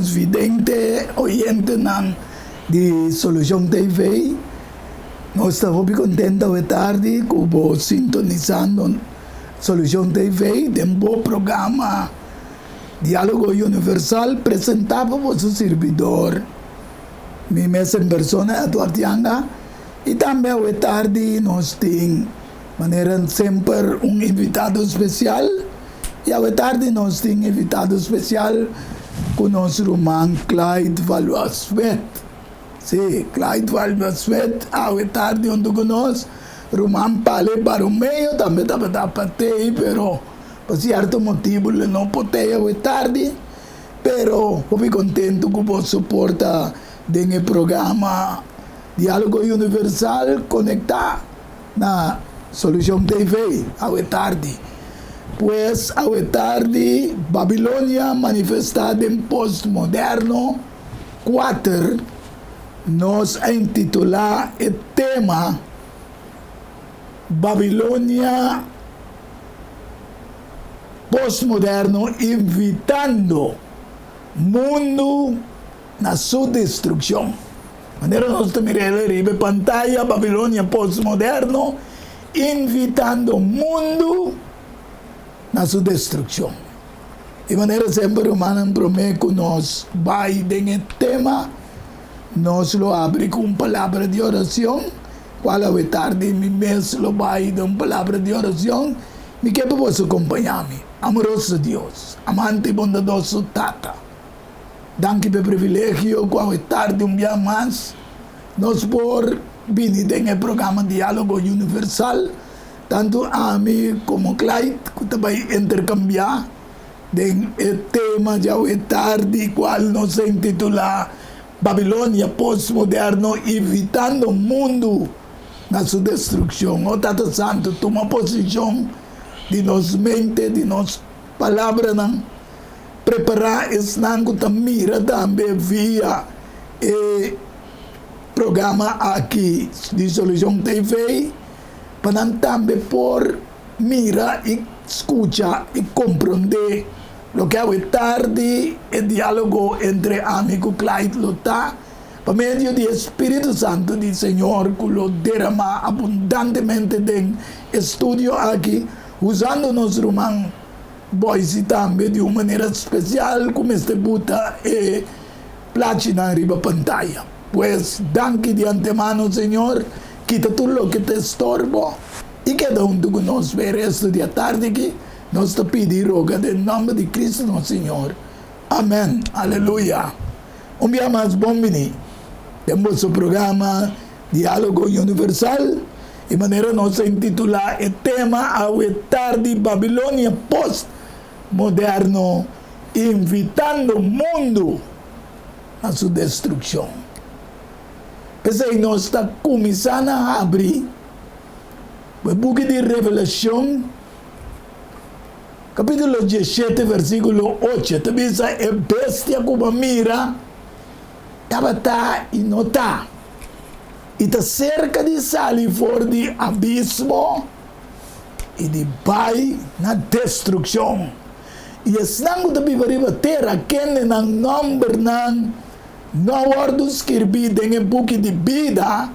Nos vidente oyentenan di Solucion TV. Nos ta hopi contento awe tardi cu bo sintonisando Solucion TV den bo programa Dialogo Universal presenta pa boso sirbidor, mi mes en persona Edward Yanga, y tambe awe tardi nos tin manera semper un invitado special y awe tardi nos tin invitado special cu nos ruman Clyde Valois Smith. Si, Clyde Valois Smith awe tardi hunto cu nos. Ruman Pale Baromeo tambe tabata pa tei pero pa cierto motibo lo no por tei awe tardi. Pero hopi contento cu bo soporta den e programa Dialogo Universal conecta na Solucion TV awe tardi. Pues awe tardi Babilonia manifesta den postmoderno 4 nos a intitula e tema Babilonia postmoderno invitando mundu na su destrukshon. Manera nos ta mira el riba e pantaya, Babilonia postmoderno invitando mundu na su destrukshon. Di manera semper rumannan promé ku nos bai den e tema nos lo abri ku un palabra di orashon, kual awe tardi mi mes lo bai den un palabra di orashon. Mi ke pa boso kompañá mi. Amoroso Dios, amante i bondadoso Tata. Danki pa e privilegio ku awe tardi un bia mas nos por bini den e programa Diálogo Universal, tantu ami komo Clyde ku ta bai interkambiá den e tema di awe tardi kual nos a intitulá Babilonia Postmoderno Invitando Mundu na Su Destrukshon. O Tata Santu, tuma posishon di nos mente, di nos palabranan. Prepará esnan ku ta mira tambe via e programa aki di Solucion TV pa nan tambe por mira i skucha i komprondé loke awe tardi e diálogo entre ami ku Clyde lo ta pa medio di e Spiritu Santu di Señor ku lo deramá abundantemente den e studio aki usando nos ruman Boise tambe di un manera spesial ku mester buta e plachinan riba pantaya. Pues, danki di antemano, Señor, kita tur loke ta estorbo i keda huntu ku nos pa e resto di e tardi aki. Nos ta pidi i roga den nòmber di Kristu nos Señor. Amèn. Aleluya. Un bia mas bon bini den boso programa Diálogo Universal. E manera nos a intitulá e tema awe tardi Babilonia Postmoderno Invitando Mundu na Su Destrukshon. P'esei nos ta kuminsá na habri ku e buki di Revelashon, kapítulo diesshete, versíkulo ocho. E ta bisa, E bestia ku bo a mira tabata i no ta. I ta serka di sali for di abismo i di bai na destrukshon. I esnan ku ta biba riba tera, kende nan nòmbernan no a wòrdu skirbí den e buki di bida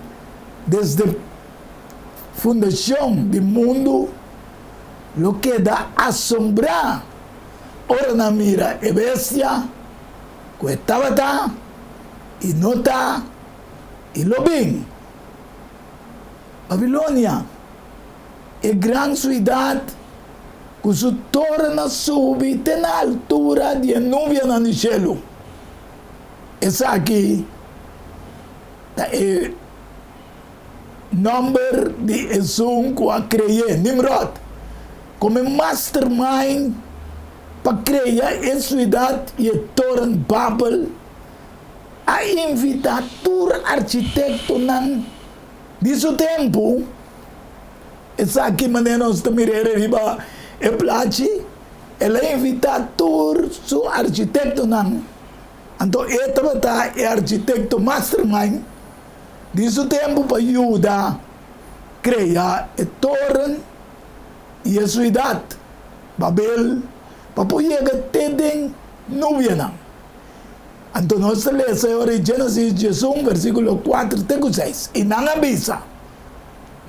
desde fundashon di mundu, lo keda asombrá ora nan mira e bestia ku e tabata i no ta. I lo bin Babilonia, e gran suidat ku su torennan subi te na altura di e nubianan di shelu. Esaki ta e nòmber di esun ku a kre'é, Nimròd, komo e mastermind pa krea e suidat i e toren Babel. A invitá tur architektonan di su tempu. Esaki manera nos ta mir'é riba e plachi, el a invitá tur su architektonan. Anto e tabata e architekto mastermind di su tempu pa yuda krea e toren i e suidat Babel pa por yega te den nubianan. Anto nos ta lesa e ora di Génesis 11 versíkulo 4 te ku 6, I nan a bisa,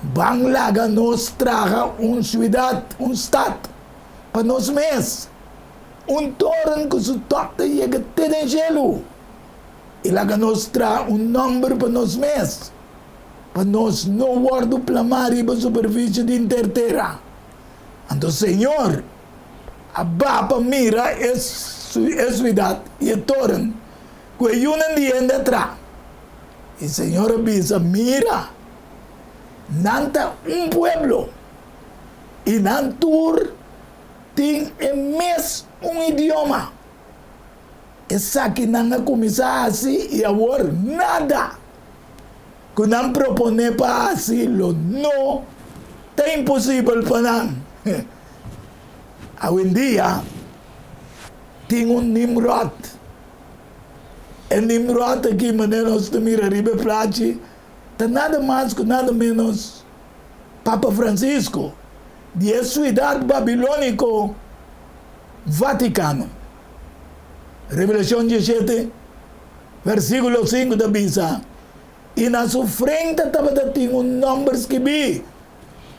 Ban laga nos traha un siudat, un stat, pa nos mes, un toren ku su tòp ta yega te den shelu, i laga nos traha un nòmber pa nos mes, pa nos no wòrdu plamá riba superfisie di henter tera. Anto Señor a baha pa mira e siudat i e toren ku e yunan di hende a traha. I Señor a bisa, Mira, nan ta un pueblo, i nan tur tin e mes un idioma. Esaki nan a kuminsá hasi i awor nada ku nan proponé pa hasi lo no ta imposibel pa nan. Awendia tin un Nimrod. E Nimrod aki manera nos ta mira riba e plachi ta nada mas ku nada ménos Papa Francisco di e suidat babilóniko Vatikano. Revelashon diesshete versíkulo sinku ta bisa, I na su frente tabata tin un nòmber skibí,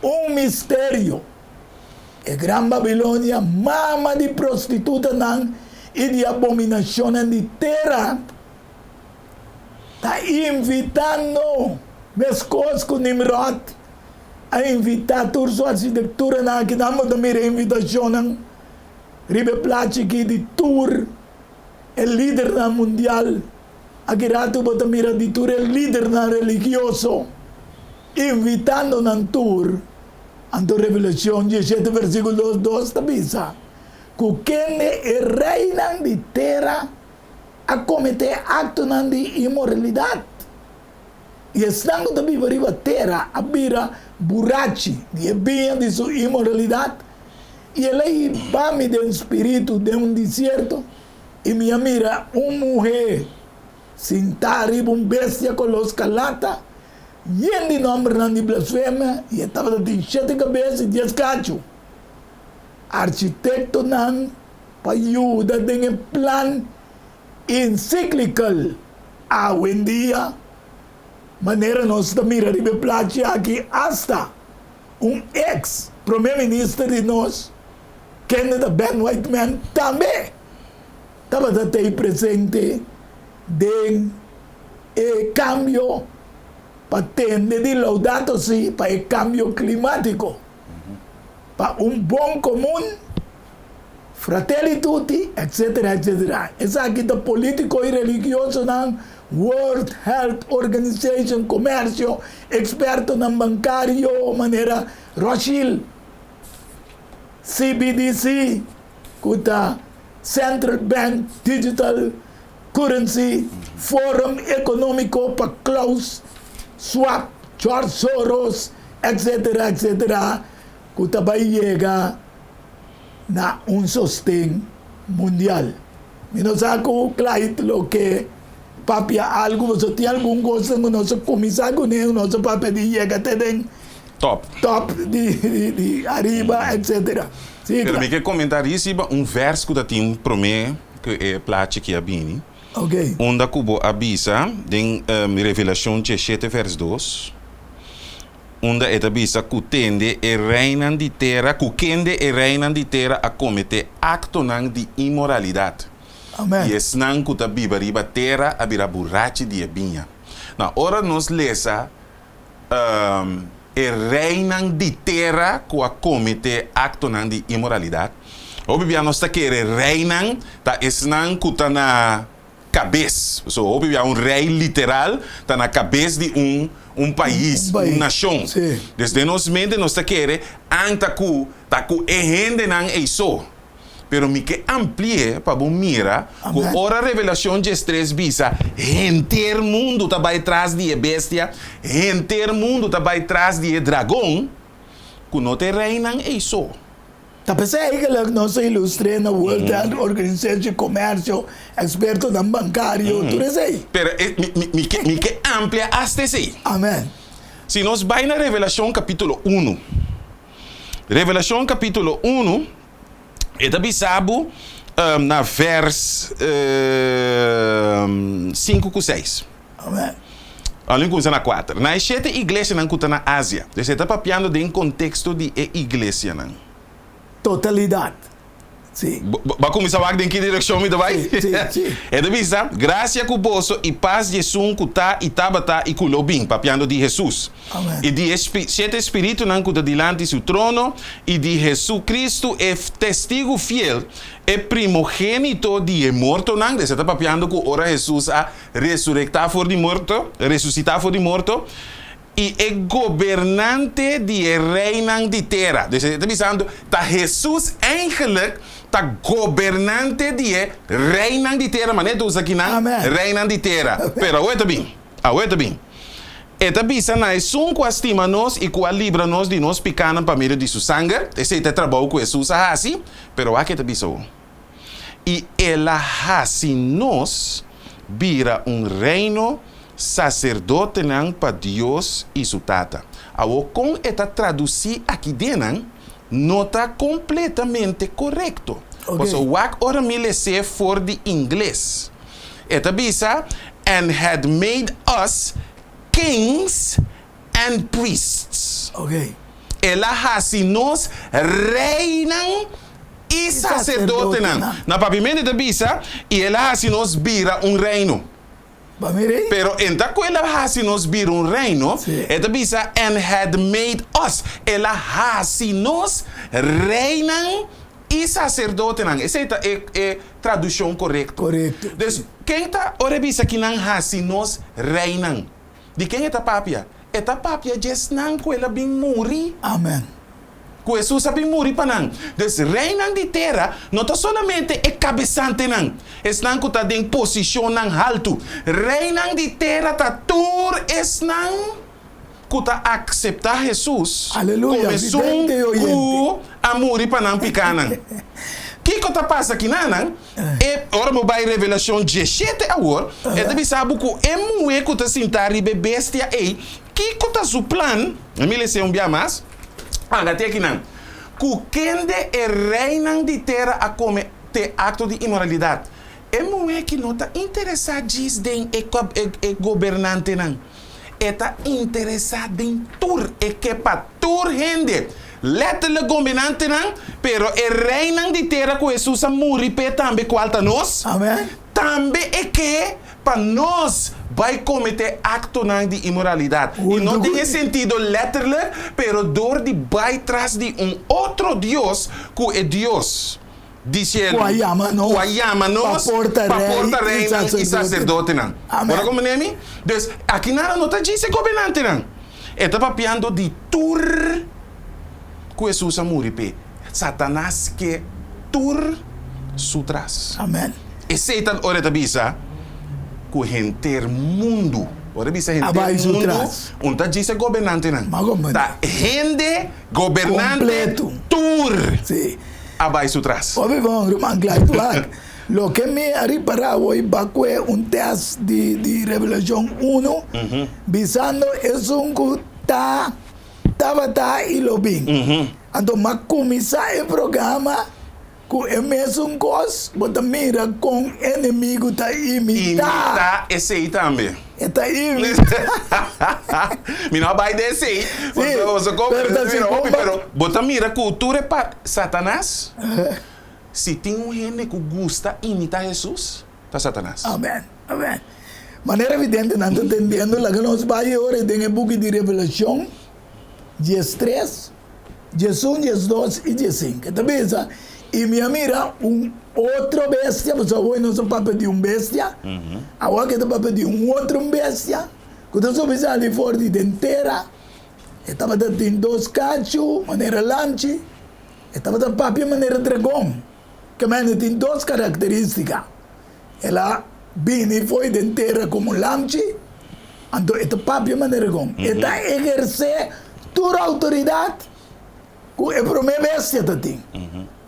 un misterio, E Gran Babilonia, mama di prostitutanan i di abominashonnan di tera, ta invitando, meskos ku Nimròd a invitá tur su arsitekturanan. Aki nan bo ta mira e invitashonnan riba e plachi aki di tur e lidernan mundial. Aki ratu bo ta mira di tur e lidernan religioso invitando nan tur. Anto Revelashon diesshete versíkulo dos ta bisa ku kende e reinan di tera a kometé aktonan di inmoralidat, i esnan ku ta biba riba tera a bira burachi di e biña di su inmoralidat. I el a hiba mi den spiritu den un desierto, i mi a mira un muhé sintá riba un bestia koló skarlata, yen di nòmbernan di blasfemia, i e tabata tin shete kabes i dies kachu. Architektonan pa yuda den e plan ensiklikal awendia, manera nos ta mira riba e plachi aki, asta un eks prome minister di nos, kende ta Ben Whiteman, tambe tabata tei presente den e kambio pa tende di Laudato Si pa e kambio klimátiko, pa un bon komun, fratelli tutti, etsetera, etsetera. Esaki ta polítiko i religiosonan, World Health Organization, komersio, ekspertonan bankario manera Rothschild, CBDC, ku ta Central Bank Digital Currency, Forum Economico pa Klaus Schwab, George Soros, etc. Etc. Ku ta bai yega na un sosten mundial. Mi no sa ku Clyde lo ke papia algu, pasobra tin algun kosnan ku nos a kuminsá kuné, ku nos a papia di yega te den Top. top di di ariba, etc. Sí, Pero mi ke komentá risiba un vèrs ku ta tin promé ku e plachi ki a bini. Ok. Unda ku bo a bisa den Revelashon diesshete vèrs dos, unda e ta bisa ku tende e reinan di tera, ku kende e reinan di tera a kometé aktonan di inmoralidat. Amen. I esnan ku ta biba riba tera a bira burachi di e biña. Na ora nos lesa e reinan di tera ku a kometé aktonan di inmoralidat, hopi bia nos ta kere reinan ta esnan ku ta na kabes. So hopi bia un rei literal ta na kabes di un un pais, un nashon. Des den nos mente nos ta kere an ta ku ta ku e hendenan ei so. Pero mi ke ampli'é pa bo mira ku ora Revelashon diestres bisa henter mundu ta bai tras di e bestia, henter mundu ta bai tras di e dragon, ku no ta e reinan ei so. Ta p'esei eigenlijk nos a ilustr'é na World Health Organization, komersio, ekspertonan bankario, tur esei. Pero e, mi, mi, mi ke, mi ke amplia asta esei. Amen. Si nos bai na Revelashon kapítulo unu, Revelashon kapítulo unu, e ta bisa bo. na vers 5 ku 6. Amen. Alin kuminsá na 4. Na e shete iglesianan ku ta na Asia. Dus e ta papiando den konteksto di e iglesianan. Totalidat. Sí. Bo a kuminsá wak den ki direkshon mi ta bai? Sí, sí, sí. E ta bisa, Grasia ku boso i pas di esun ku ta i tabata i ku lo bin, papiando di Hesus. Amen. I di e shete spiritunan ku ta dilanti su trono, i di Hesukristu e testigu fiel, e primogénito di e mortonan, esei ta papiando ku ora Hesus a resurektá for di morto, resusitá for di morto, i e gobernante di e reinan di tera. Dus e ta bisando, ta Hesus eigenlijk ta gobernante di e reinan di tera, manera e ta usa akinan, reinan di tera. Pero awe ta bin, awe ta bin. E ta bisa na esun ku a stima nos i ku a libra nos di nos pikánan pa medio di su sanger, esei ta e trabou ku Hesus a hasi, pero wak e ta bisa awo. I el a hasi nos bira un reino, saserdotenan pa Dios i su Tata. Awor kon e ta tradusí aki den nan no ta kompletamente korekto. Pasobra wak ora mi les'é for di ingles. E ta bisa, And had made us kings and priests. El a hasi nos reinan i saserdotenan. Na papiamentu e ta bisa, I el a hasi nos bira un reino. Pero en ta ku el a hasi nos bira un reino, e ta bisa, and had made us. El a hasi nos reinan i saserdotenan. Esei ta e e tradushon korekto. Dus, ken ta ora e bisa ki nan hasi nos reinan? Di ken e ta papia? E ta papia dje esnan ku el a bin muri. Amen. Ku Hesus a bin muri pa nan. Dus reinan di tera no ta solamente e kabesantenan, esnan ku ta den posishonnan haltu. Reinan di tera ta tur esnan ku ta akseptá Hesus Aleluya, komo esun vidente i oyente. ku a muri pa nan pikánan. Kiko ta pasa kinanan? E, ora bo bai Revelashon diesshete awor, e ta bisa bo ku e muhé ku ta sintá riba e bestia ei, kiko ta su plan? Mi les'é un bia mas. Anga te akinan. Ku kende e reinan di tera a kometé akto di inmoralidat? E muhé ki no ta interesá djis den e e gobernantenan. E ta interesá den tur, e ke pa tur hende, letterlijk gobernantenan, pero e reinan di tera ku Hesus a muri p'e tambe kual ta nos, Amen. tambe e ke pa nos bai kometé aktonan di inmoralidat. I no Huntu den ku e sentido letterlijk, pero dor di bai tras di un otro dios ku e Dios di cielu, Ku a yama nos ku a yama nos pa por ta pa por ta rei i reinan i saserdote. saserdotenan. Amen. Bo ta komprendé mi? Dus, aki nada no ta djis e gobernantenan. E ta papiando di tur ku Hesus a muri p'e. Satanas ke tur su tras. Amen. Esei ta ora e ta bisa ku henter mundu. Ora e bisa A henter bai su mundu, tras. un ta djis e gobernantenan. Ma gobernante. Ta hende gobernante Kompleto. tur. Sí. A bai su tras. Hopi bon, ruman Clyde. Wak, loke mi a ripará awor bakue un tèst di di Revelashon unu, bisando esun ku ta, tabata i lo bin. Anto m'a kuminsá e programa ku e mesun kos, bo ta mira kon enemigu ta imitá. Imitá esei tambe. E ta imitá. Mi no a bai den esei, Sí, pasobra bo pero ta mira si hopi, kon pero bo ta mira ku tur e par Satanas, si tin un hende ku gusta imitá Hesus, ta Satanas. Amen, amen. Manera evidente nan ta tendiendo, laga nos bai e ora den e buki di Revelashon diestres, 11, 12 i diesinku. E ta bisa, I mi a mira un otro bestia, pasobra awor nos a papia di un bestia, awor ke ta papia di un otro bestia ku ta subi sali for di den tera. E tabata tin dos kachu manera lamchi, e tabata papia manera dragon. Ke mende tin dos karakterístika, el a bini fo'i den tera komo lamchi, anto e ta papia manera dragon. E ta ehersé tur outoridat ku e promé bestia ta tin.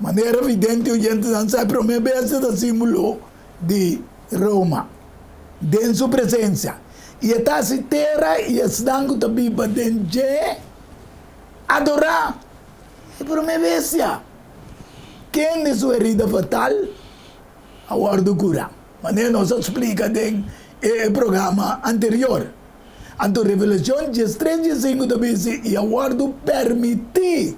Manera vidente oyentenan sa, e promé bestia ta símbolo di Roma den su presensia, i e ta hasi tera i esnan ku ta biba den dje adorá e promé bestia. Kende su herida fatal? A wòrdu kurá, manera nos a splika den e programa anterior. Anto Revelashon 13 15 ta bisa, I a wòrdu pèrmití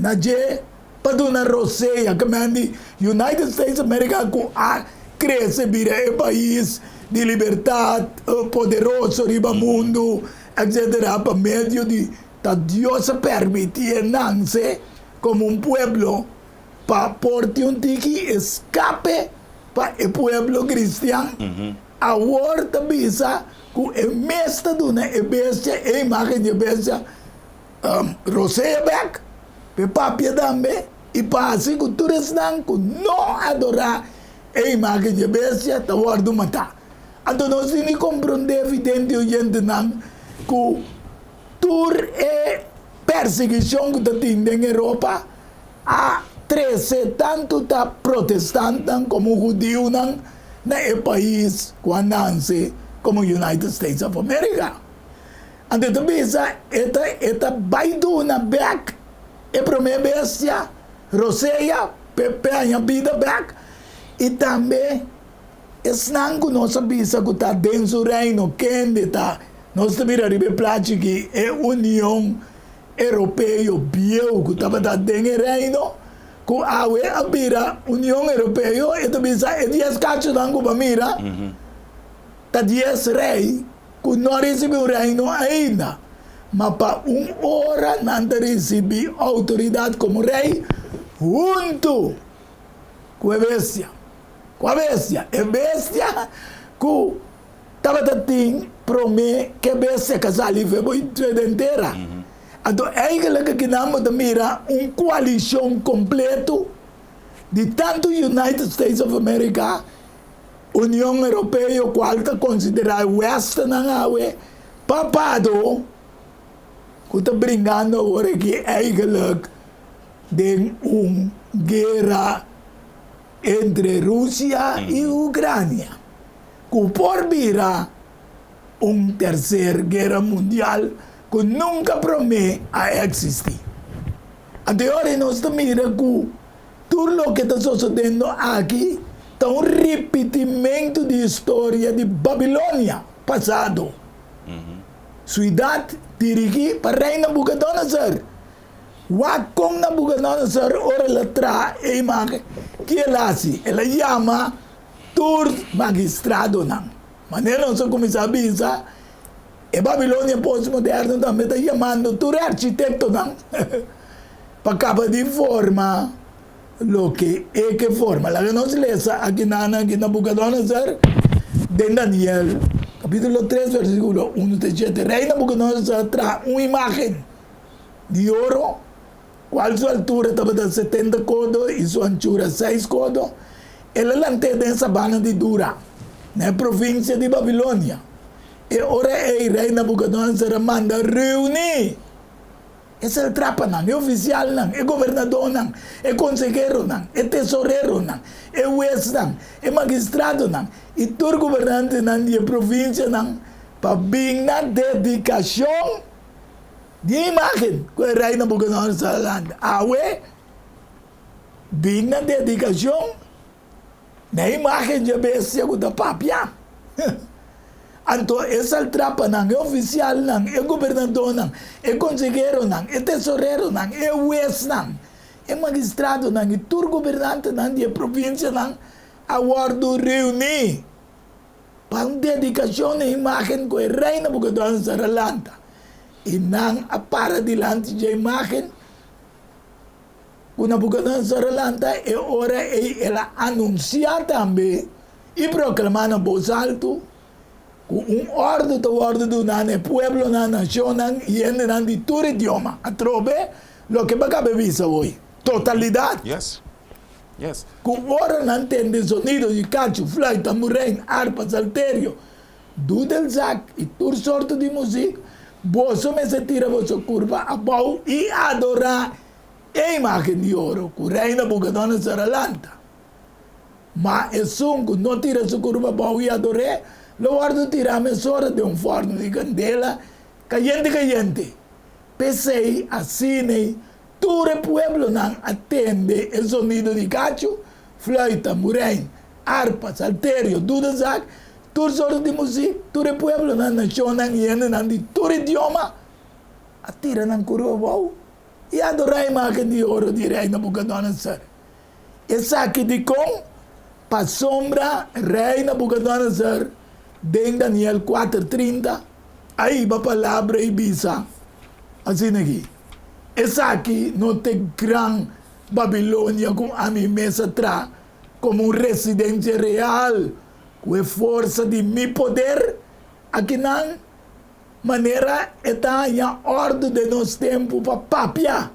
na dje pa duna rosea, ke men di United States of America ku a krese bira e pais di libertat poderoso riba mundu, etcetera, pa medio di ta Dios a pèrmití e nanse komo un pueblo pa por tin un tiki eskape pa e pueblo kristian. Awor ta bisa ku e mes ta duna e bestia, e imágen di e bestia, rosea bek pa e papia tambe i pa hasi ku tur esnan ku no adorá e imágen di e bestia ta wòrdu matá. Anto nos tin di komprondé, vidente oyentenan, ku tur e persiguishon ku ta tin den Europa a trese tantu ta protestantnan komo hudiunan na e pais ku a nanse komo United States of America. Anto e ta bisa e ta e ta bai duna bek e promé bestia, rosea, p'e p'e haña bida bek, i tambe esnan ku nos a bisa ku ta den su reino, kende ta, nos ta mira riba e plachi aki, e Union Europeo bieu ku tabata den e reino, ku awe a bira Union Europeo, e ta bisa e dies kachunan ku bo a mira ta dies rei ku no a risibí un reino ainda, ma pa un ora nan ta risibí outoridat komo rei huntu ku e bestia. Kua bestia? E bestia ku tabata tin promé ku e bestia ka sali fe bo den tera. Anto eigenlik akinan bo ta mira un koalishon kompleto di tantu United States of America, Union Europeo cual ta considera e Westernan awe papado cu ta bringando awor aki eigenlijk den un guera entre Rusia y Ucrania cu por bira un tercer guera mundial cu nunca prome a existi. Anto e ora nos ta mira cu Tur loke ta sosodendo aki ta un ripitimentu di historia di Babilonia pasado. Suidat dirigí pa Rei Nabukodonosor. Wak kon Nabukodonosor ora el a traha e imágen, ki el a hasi? El a yama tur magistradonan. Manera nos a kuminsá bisa, e Babilonia postmoderno tambe ta yamando tur e architektonan. Pa kaba di forma loke e ke forma. Laga nos lesa akinan aki Nabucodonosor den Daniel capítulo 3 versículo 1 te 7. Rey Nabucodonosor a traha un imagen di oro, cual su altura tabata 70 codo y su anchura 6 codo. El a lant'é den sabana di Dura, na e provincia di Babilonia. E ora ei Rey Nabucodonosor a manda reuni E satrapanan, e ofisialnan, e gobernadónan, e konseheronan, e tesoreronan, e huesnan, e magistradonan i tur gobernantenan di e provinsianan pa bin na dedikashon di e imágen ku e rei Nabukodonosor a lanta. Awe, bin na dedikashon Na e imágen dje bestia ku ta papia. Anto e saltrapanan, e ofisialnan, e gobernadónan, e konseheronan, e tesoreronan, e huesnan, e magistradonan i tur gobernantenan di e provinsianan a wòrdu reuní pa un dedikashon na e imágen ku e rei Nabukodonosor a lanta. I nan a para dilanti dje imágen. Ku Nabukodonosor a lanta, e ora ei el a anunsiá tambe i proklamá na bos altu ku un òrdu ta wòrdu duná na e pueblonan, nashonnan i hendenan di tur idioma. Atrobe, loke bo a kaba bisa hoy, totalidat. Yes. Yes. Ku ora nan tende zonido di kachu, fluit, tamburein, arpa, salterio, dudelzak i tur sorto di muzik, boso mester tira boso kurpa abou i adorá e imágen di oro ku Rei Nabukodonosor a lanta. Ma esun ku no tira su kurpa abou i ador'é, lo wòrdu tirá mesora den un fòrnu di kandela kayente kayente. P'esei, asin'ei tur e pueblonan a tende e zonido di kachu, fluit, tamburein. arpa, salterio, dudelzak, tur sorto di muzik, tur e pueblonan, nashonnan i hendenan di tur idioma a tira nan kuru abou i adorá imágen di oro di Rei Nabukodonosor. Esaki dikon? Pasobra Rei Nabukodonosor den Daniel kuater 30 a hiba palabra i bisa asina aki, Esaki no ta e gran Babilonia ku ami mes a traha komo un residensia real ku e forsa di mi poder akinan, manera e ta haña òrdu den nos tempu pa papia.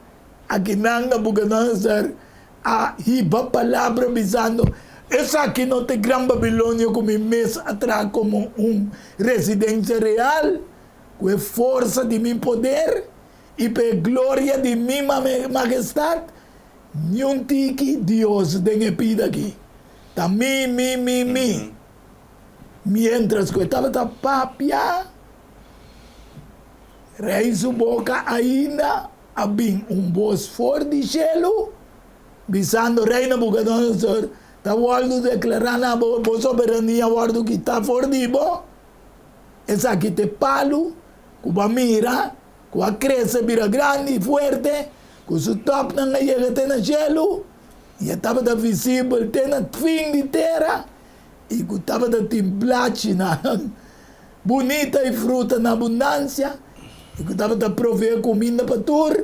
Akinan Nabukodonosor a hiba palabra bisando, Esaki no ta e gran Babilonia ku mi mes a traha komo un residensia real ku e forsa di mi poder i pa e gloria di mi magestat? Niun tiki Dios den e pida aki. Ta mi, mi, mi, mi. Miéntras ku e tabata papia, Rei su boka ainda a bin un bos for di shelu, bisando, Rei Nabukodonosor, ta wòrdu deklará na bo, bo soberania a wòrdu kitá for di bo. Esaki ta e palu ku bo a mira, ku a krese bira grandi i fuerte, ku su tòpnan a yega te na shelu, i e tabata visibel te na fin di tera, i ku tabata tin blachinan bunita i fruta na abundansia, i ku tabata proveé kuminda pa tur,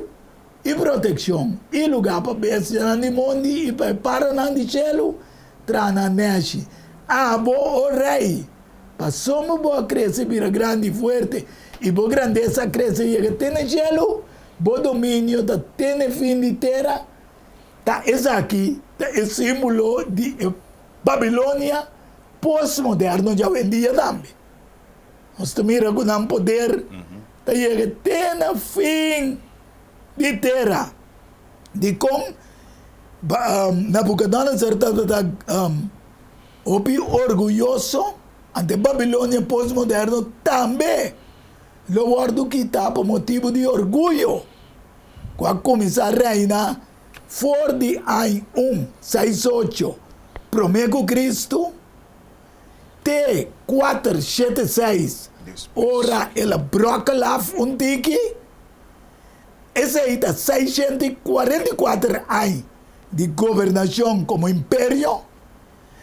i protekshon, i lugá pa bestianan di mondi i pa e paranan di shelu traha nan nèshi. Abo, o rei, pasobra bo a krese bira grandi i fuerte, i bo grandesa a krese yega te na shelu, bo dominio ta te na e fin di tera. Ta esaki ta e símbolo di e Babilonia postmoderno djawendia tambe. Nos ta mira ku nan poder ta yega te na fin di tera. Dikon Nabukodonosor tabata hopi orguyoso? Anto e Babilonia postmoderno tambe lo wòrdu kitá pa motibu di orguyo ku a kuminsá reina for di aña un seis ocho promé ku Kristu te 476 ora el a bròkel af un tiki. Esei ta 644 aña di gobernashon komo imperio.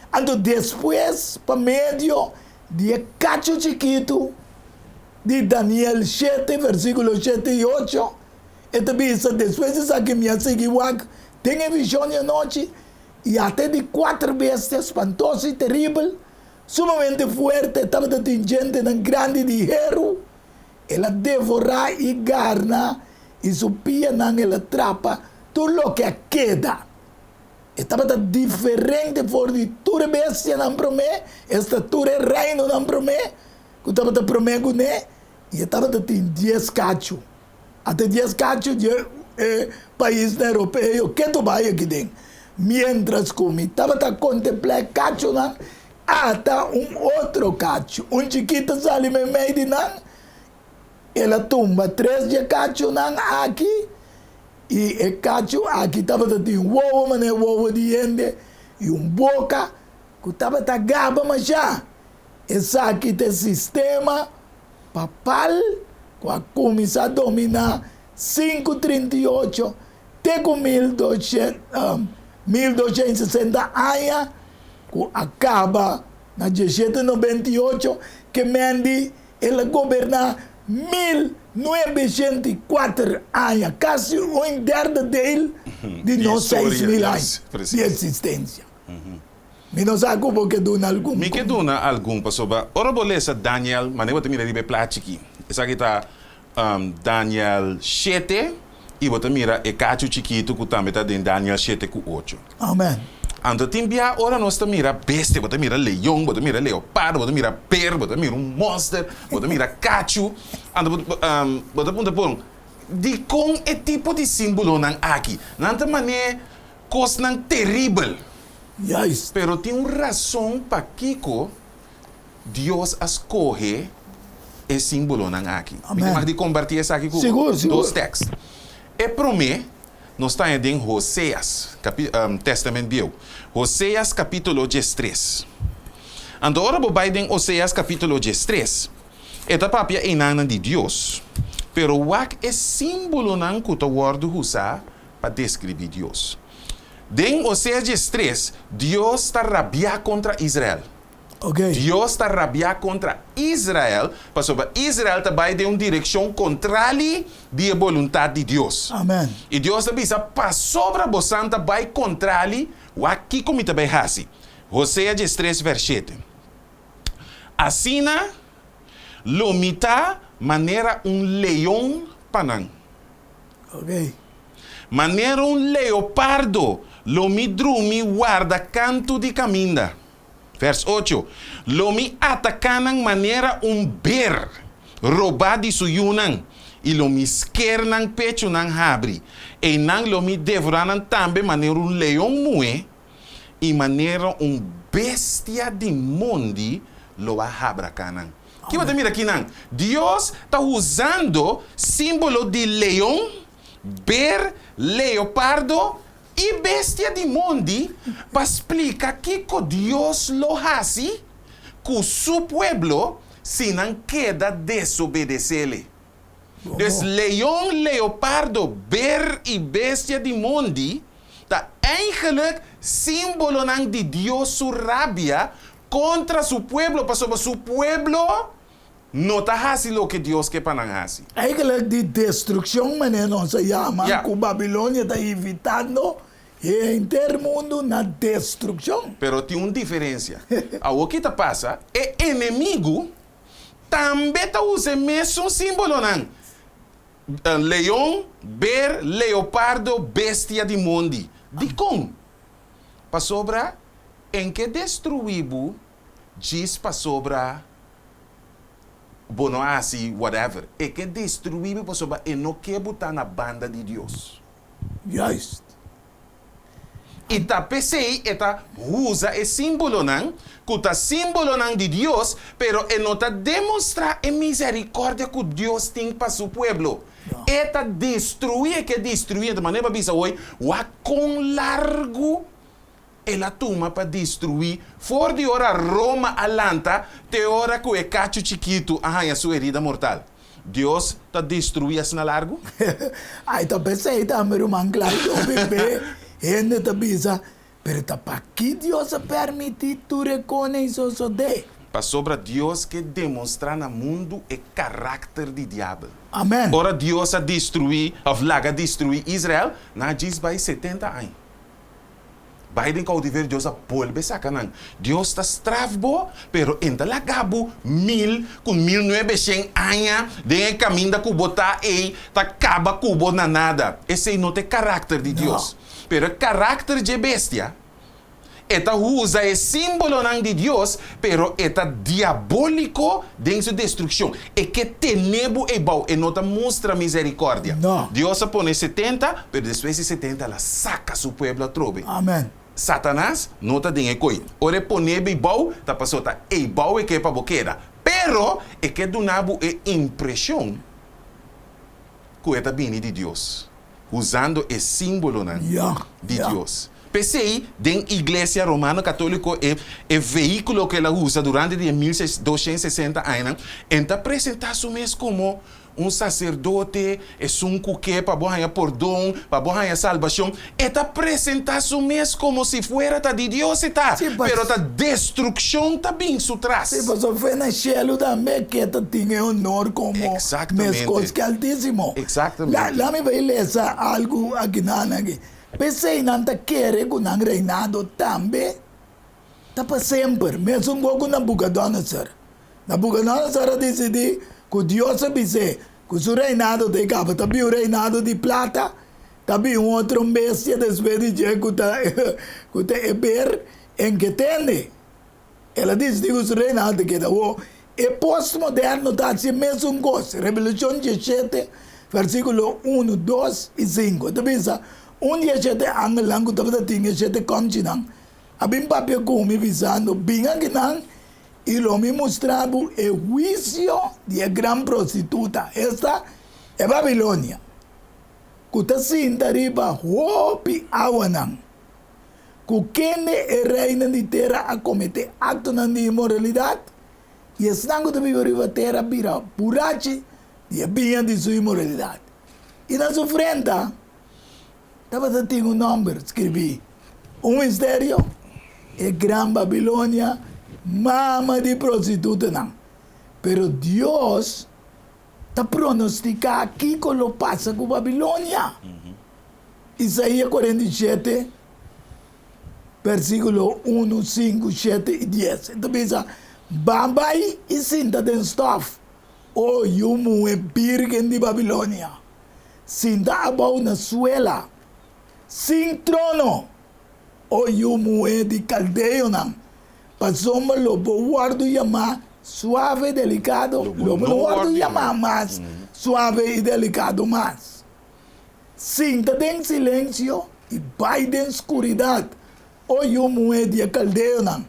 Anto despues pa medio di e kachu chikitu di Daniel shete versíkulo shete i ocho, e ta bisa, Despues di esaki mi a sigui wak den e vishon di anochi, i ata e di kuater bestia spantoso i teribel, sumamente fuerte, tabata tin djentenan grandi di heru, el a devorá i garna, i su pianan el a trapa tur loke a keda. E tabata diferente for di tur e bestianan promé, esta tur e reinonan promé ku tabata promé kuné, i e tabata tin dies kachu. Ata dies kachu di e paisnan europeo ketu bai aki den. Miéntras ku mi tabata kontemplá e kachunan, ata un otro kachu, un chikito sali meimei di nan, el a tumba tres di e kachunan aki, I e kachu aki tabata tin wowo manera wowo di hende i un boka ku tabata gaba mashá. Esaki ta e sistema papal ku a kuminsá dominá 538 te ku 1260 aña ku a kaba na 1798 ke Mendi El a goberná 1904 aña, kasi un derde deel di nos 6000 aña di eksistensia. Mi no sa ku bo ke duna algun. Mi ke duna algun pasobra ora bo lesa Daniel, manera bo ta mira riba e plachi aki, esaki ta Daniel shete i bo ta mira e kachu chikitu ku tambe ta den Daniel shete ku ocho. Amen. Anto tin bia ora nos ta mira bestia, bo ta mira leon, bo ta mira leopardo, bo ta mira ber, bo ta mira un monster, bo ta mira kachu. Anto bo bo ta puntra por dikon e tipo di simbolonan aki? Nan ta man'é kosnan teribel. Juist. Pero tin un rason pakiko Dios a skohe e simbolonan aki. Mi tin mag di kompartí esaki ku bo? Sigur, sigur. Dos tèks. E promé. nos ta haña den Hoseas, kapi, Tèstamènt Bieu. Hoseas kapítulo 13. Anto ora bo bai den Oseas kapítulo 13, e ta papia einannan di Dios, pero wak e símbolonan ku ta wòrdu usá pa deskribí Dios. Den Oseas 13, Dios ta rabiá kontra Israel. Dios ta rabiá kontra Israel pasobra Israel ta bai den un direkshon kontrali di e boluntat di Dios. Amen. I Dios ta bisa, Pasobra bosan ta bai kontrali, wak kiko mi ta bai hasi. Hosea 13 vèrs 7. Asina lo mi ta manera un leon pa nan. Manera un leopardo lo mi drumi warda kantu di kaminda. Vers 8, Lo mi ataká nan manera un ber robá di su yunan, i lo mi sker nan pechunan habri. Einan lo mi devorá nan tambe manera un leon muhé, i manera un bestia di mondi lo a habraká nan. Ki bo ta mira akinan? Dios ta usando símbolo di leon, ber, leopardo I bestia di mondi pa splika kiko Dios lo hasi ku su pueblo si nan keda desobedes'Ele. Dus leon, leopardo, ber i bestia di mondi ta eigenlijk símbolonan di Dios su rabia kontra su pueblo pasobra su pueblo no ta hasi loke Dios ke pa nan hasi. Eigenlijk di destrukshon manera nos a yama ku Babilonia ta invitando henter mundu na destrukshon. Pero tin un diferensia. Awor ki ta pasa? E enemigu tambe ta usa e mesun simbolonan, leon, ber, leopardo, bestia di mondi. Dikon? Pasobra en ke destruí bo djis pasobra bo no a hasi whatever. E ke destruí bo pasobra e no ke bo ta na banda di Dios. Juist. I ta p'esei e ta usa e símbolonan ku ta símbolonan di Dios, pero e no ta demostrá e miserikòrdia ku Dios tin pa su pueblo. E ta destruí, e ke destruí. Anto manera bo a bisa hoy, wak kon largu El a tuma pa destruí for di ora Roma a lanta te ora ku e kachu chikitu a haña su herida mortal. Dios ta destruí asina largu? Ai ta p'esei tambe, ruman Clyde, hopi be hende ta bisa, Pero ta pakí Dios a permití tur e kone i sosodé? Pasobra Dios ke demostrá na mundu e karakter di diabel. Amen. Ora Dios a destruí òf laga destruí Israel, nan a djis bai 70 aña. Bai den koutiverio, Dios a bolbe saka nan. Dios ta straf bo, pero e ta laga bo mil ku 1900 aña den e kaminda ku bo ta ei ta kaba ku bo na nada. Esei no ta e karakter di Dios. Pero e karakter dje bestia, e ta usa e simbolonan di Dios, pero e ta diabóliko den su destrukshon. E ke tene bo ei bou, e no ta mustra miserikòrdia. Dios a pone 70, pero despues di 70 el a saka su pueblo atrobe. Amen. Satanas no ta den e koi. Ora e pone bo ei bou, ta pasobra ta ei bou e ke pa bo keda. Pero e ke duna bo e impreshon ku e ta bini di Dios, usando e símbolonan di Dios. P'esei, den Iglesia Romano Katóliko e e vehíkulo ku el a usa durante di e 1260 añanan, en ta presentá su mes komo un saserdote, esun ku ke pa bo haña pordon, pa bo haña salbashon. E ta presentá su mes komo si fuera ta di Dios e ta, pero ta destrukshon ta bin su tras. Sí, pasobra fe na shelu tambe ke ta tin e honor komo meskos ke Altísimo. Eksaktamente. Lami bai lesa algu akinan aki. P'esei nan ta kere ku nan reinado tambe ta pa semper, mesun bo ku Nabucodonosor. Nabucodonosor a disidí ku Dios a bis'é ku su reinado ta e kaba, ta bin un reinado di plata, ta bin un otro bestia despues di dje ku ta ku ta e ber en ke tende. El a disidí ku su reinado ta keda. Awor, e postmoderno ta hasi e mesun kos. Revelashon 17, versíkulo 1, 2 i 5 ta bisa, Un di e shete angelnan ku tabata tin e shete kòmchinan a bin papia ku mi, bisando, Bin akinan, i lo mi mustra bo e huisio di e gran prostituta, esta, e Babilonia. ku ta sinta riba hopi awanan, ku kende e reinan di tera a kometé aktonan di inmoralidat, i esnan ku ta biba riba tera bira burachi di e biña di su inmoralidat. I na su frenta tabata tin un nòmber skirbí, Un misterio, E Gran Babilonia, mama di prostitutonan. Pero Dios ta pronostiká kiko lo pasa ku Babilonia. Isaías 47, versíkulo unu, sinku, shete i dies. E ta bisa, Ban bai i sinta den stòf, o yu muhé bírgen di Babilonia. Sinta abou na suela, sin trono, o yu muhé di kaldeonan, pasobra lo bo wòrdu yamá suave i delikado, lo bo no wòrdu yamá mas suave i delikado mas. Sinta den silensio i bai den skuridat, o yu muhé di e kaldeonan,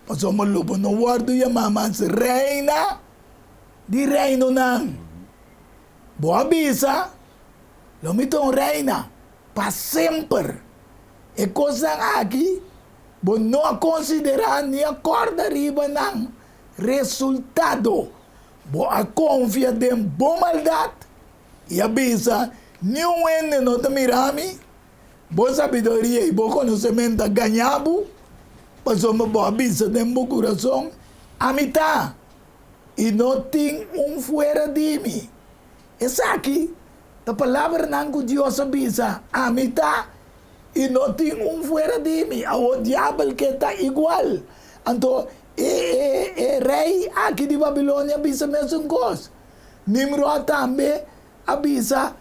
pasobra lo bo no wòrdu yamá mas reina di reinonan. Bo a bisa, Lo mi ta un reina pa semper. E kosnan aki bo no a konsiderá ni a kòrda riba nan resultado. Bo a konfia den bo maldat i a bisa, Niun hende no ta mira mi. Bo sabiduria i bo konosementu a gaña bo, pasobra bo a bisa den bo kurason, Ami ta, i no tin un fuera di mi. Esaki ta palabranan ku Dios a bisa, Ami ta, i no tin un fuera di mi. Awor diabel ke ta igual. Anto e e e rei aki di Babilonia a bisa mesun kos. Nimrod tambe a bisa,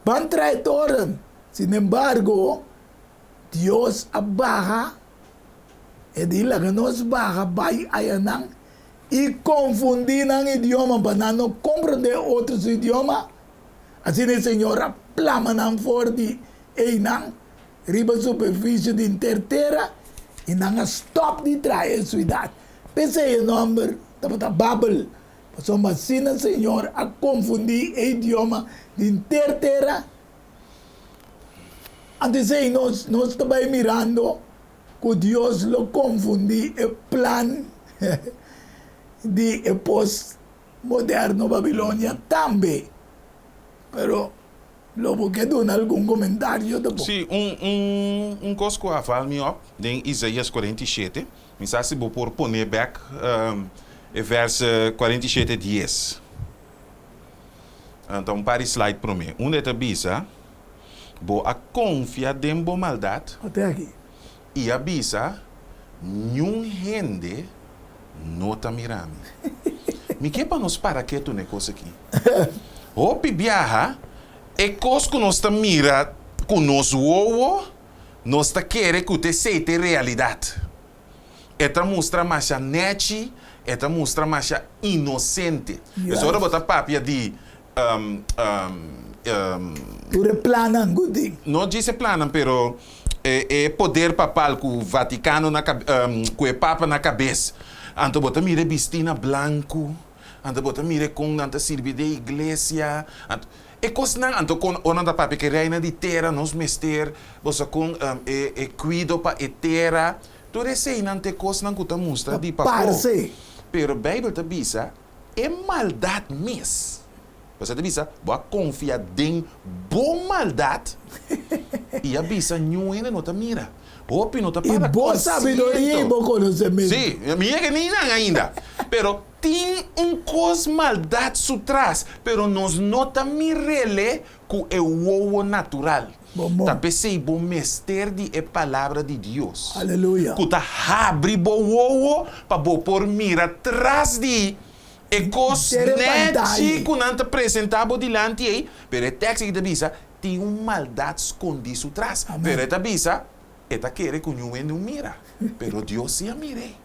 Ban trae toren. Sinembargo, Dios a baha, e di laga nos baha bai ayanan i konfundí nan idioma pa nan no komprondé otro su idioma. Asina e Señor a plama nan for di einan riba superfisio di henter tera, i nan a stòp di traha e siudat. P'esei e nòmber tabata Babel, pasobra asina Señor a konfundí e idioma di henter tera. Anto esei nos nos ta bai mirando ku Dios lo konfundí e plan di e postmoderno Babilonia tambe. Pero lo bo ke duna algun komentario ta bo. Sí, un un un kos ku a val mi op den Isaías 47, mi sa si bo por pone bèk e vèrs 47 dies. Anto un par di slide promé. Unda e ta bisa, Bo a konfia den bo maldat i a bisa, Niun hende no ta mira mi. Mi ke pa nos para ketu na e kos aki. Hopi biaha, e kos ku nos ta mira ku nos wowo, nos ta kere ku ta esei ta e realidat. E ta mustra masha nechi, e ta mustra masha inosente. Pues ora bo ta papia di Tur e plannan ku tin. No djis e plannan, pero e poder papal ku Vatikano na ku e Papa na kabes. Anto bo ta mira e bistí na blanku, anto bo ta mira e kon nan ta sirbi den iglesia. Anto e kosnan, anto kon ora nan ta papia ku e reina di tera nos mester bo sa kon e e kuido pa e tera. Tur eseinan ta e kosnan ku ta mustra di pafó. Pero Beibel ta bisa E maldat mes. Pasobra ta bisa, bo a konfia den bo maldat i a bisa niun hende no ta mira. Hopi no ta para I bo sabiduria i bo konosementu. Sí, mi yega ni nan ainda. Pero tin un kos maldat su tras, pero nos no ta mir'ele ku e wowo natural. Ta p'esei bo mester di e Palabra di Dios, ku ta habri bo wowo pa bo por mira tras di e kos nèchi ku nan ta presentá bo dilanti ei. Pero e tèks aki ta bisa, tin un maldat skondí su tras. Pero e ta bisa, e ta kere ku niun hende un mira, pero Dios sí a mir'é.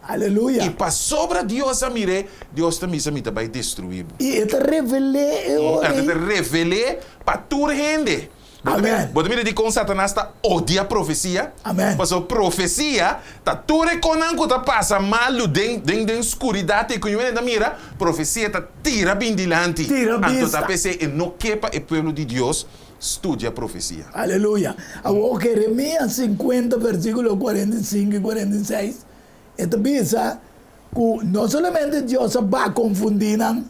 I pasobra Dios a mir'é, Dios ta bisa, Mi ta bai destruí bo. I e ta revel'é e ora ei. E ta revel'é pa tur hende. Bo ta mira dikon Satanas ta odia profesia? Pasobra profesia ta tur e konan ku ta pasa malu den den skuridat i ku niun hende ta mira, profesia ta tira bin dilanti. Anto ta p'esei e no ke pa e pueblo di Dios. Studia profesia. Aleluya. Awor Jeremias 50 versíkulo 45 i 46 e ta bisa ku no solamente Dios a ba konfundí nan,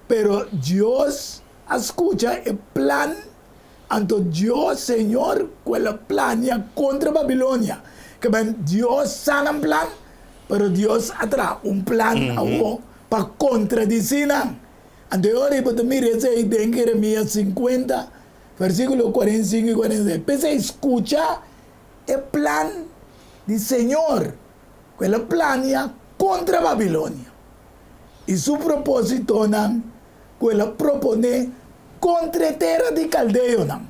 pero Dios a skucha e plan, anto Dios, Señor, ku el a plania kontra Babilonia. Ke men Dios sa nan plan, pero Dios a traha un plan awor pa kontradisí nan. Anto e ora ei bo ta mira esei den Jeremias 50, versíkulo 45 i 46. P'esei skucha e plan di Señor ku el a plania kontra Babilonia i su propósitonan ku el a proponé kontra e tera di kaldeonan.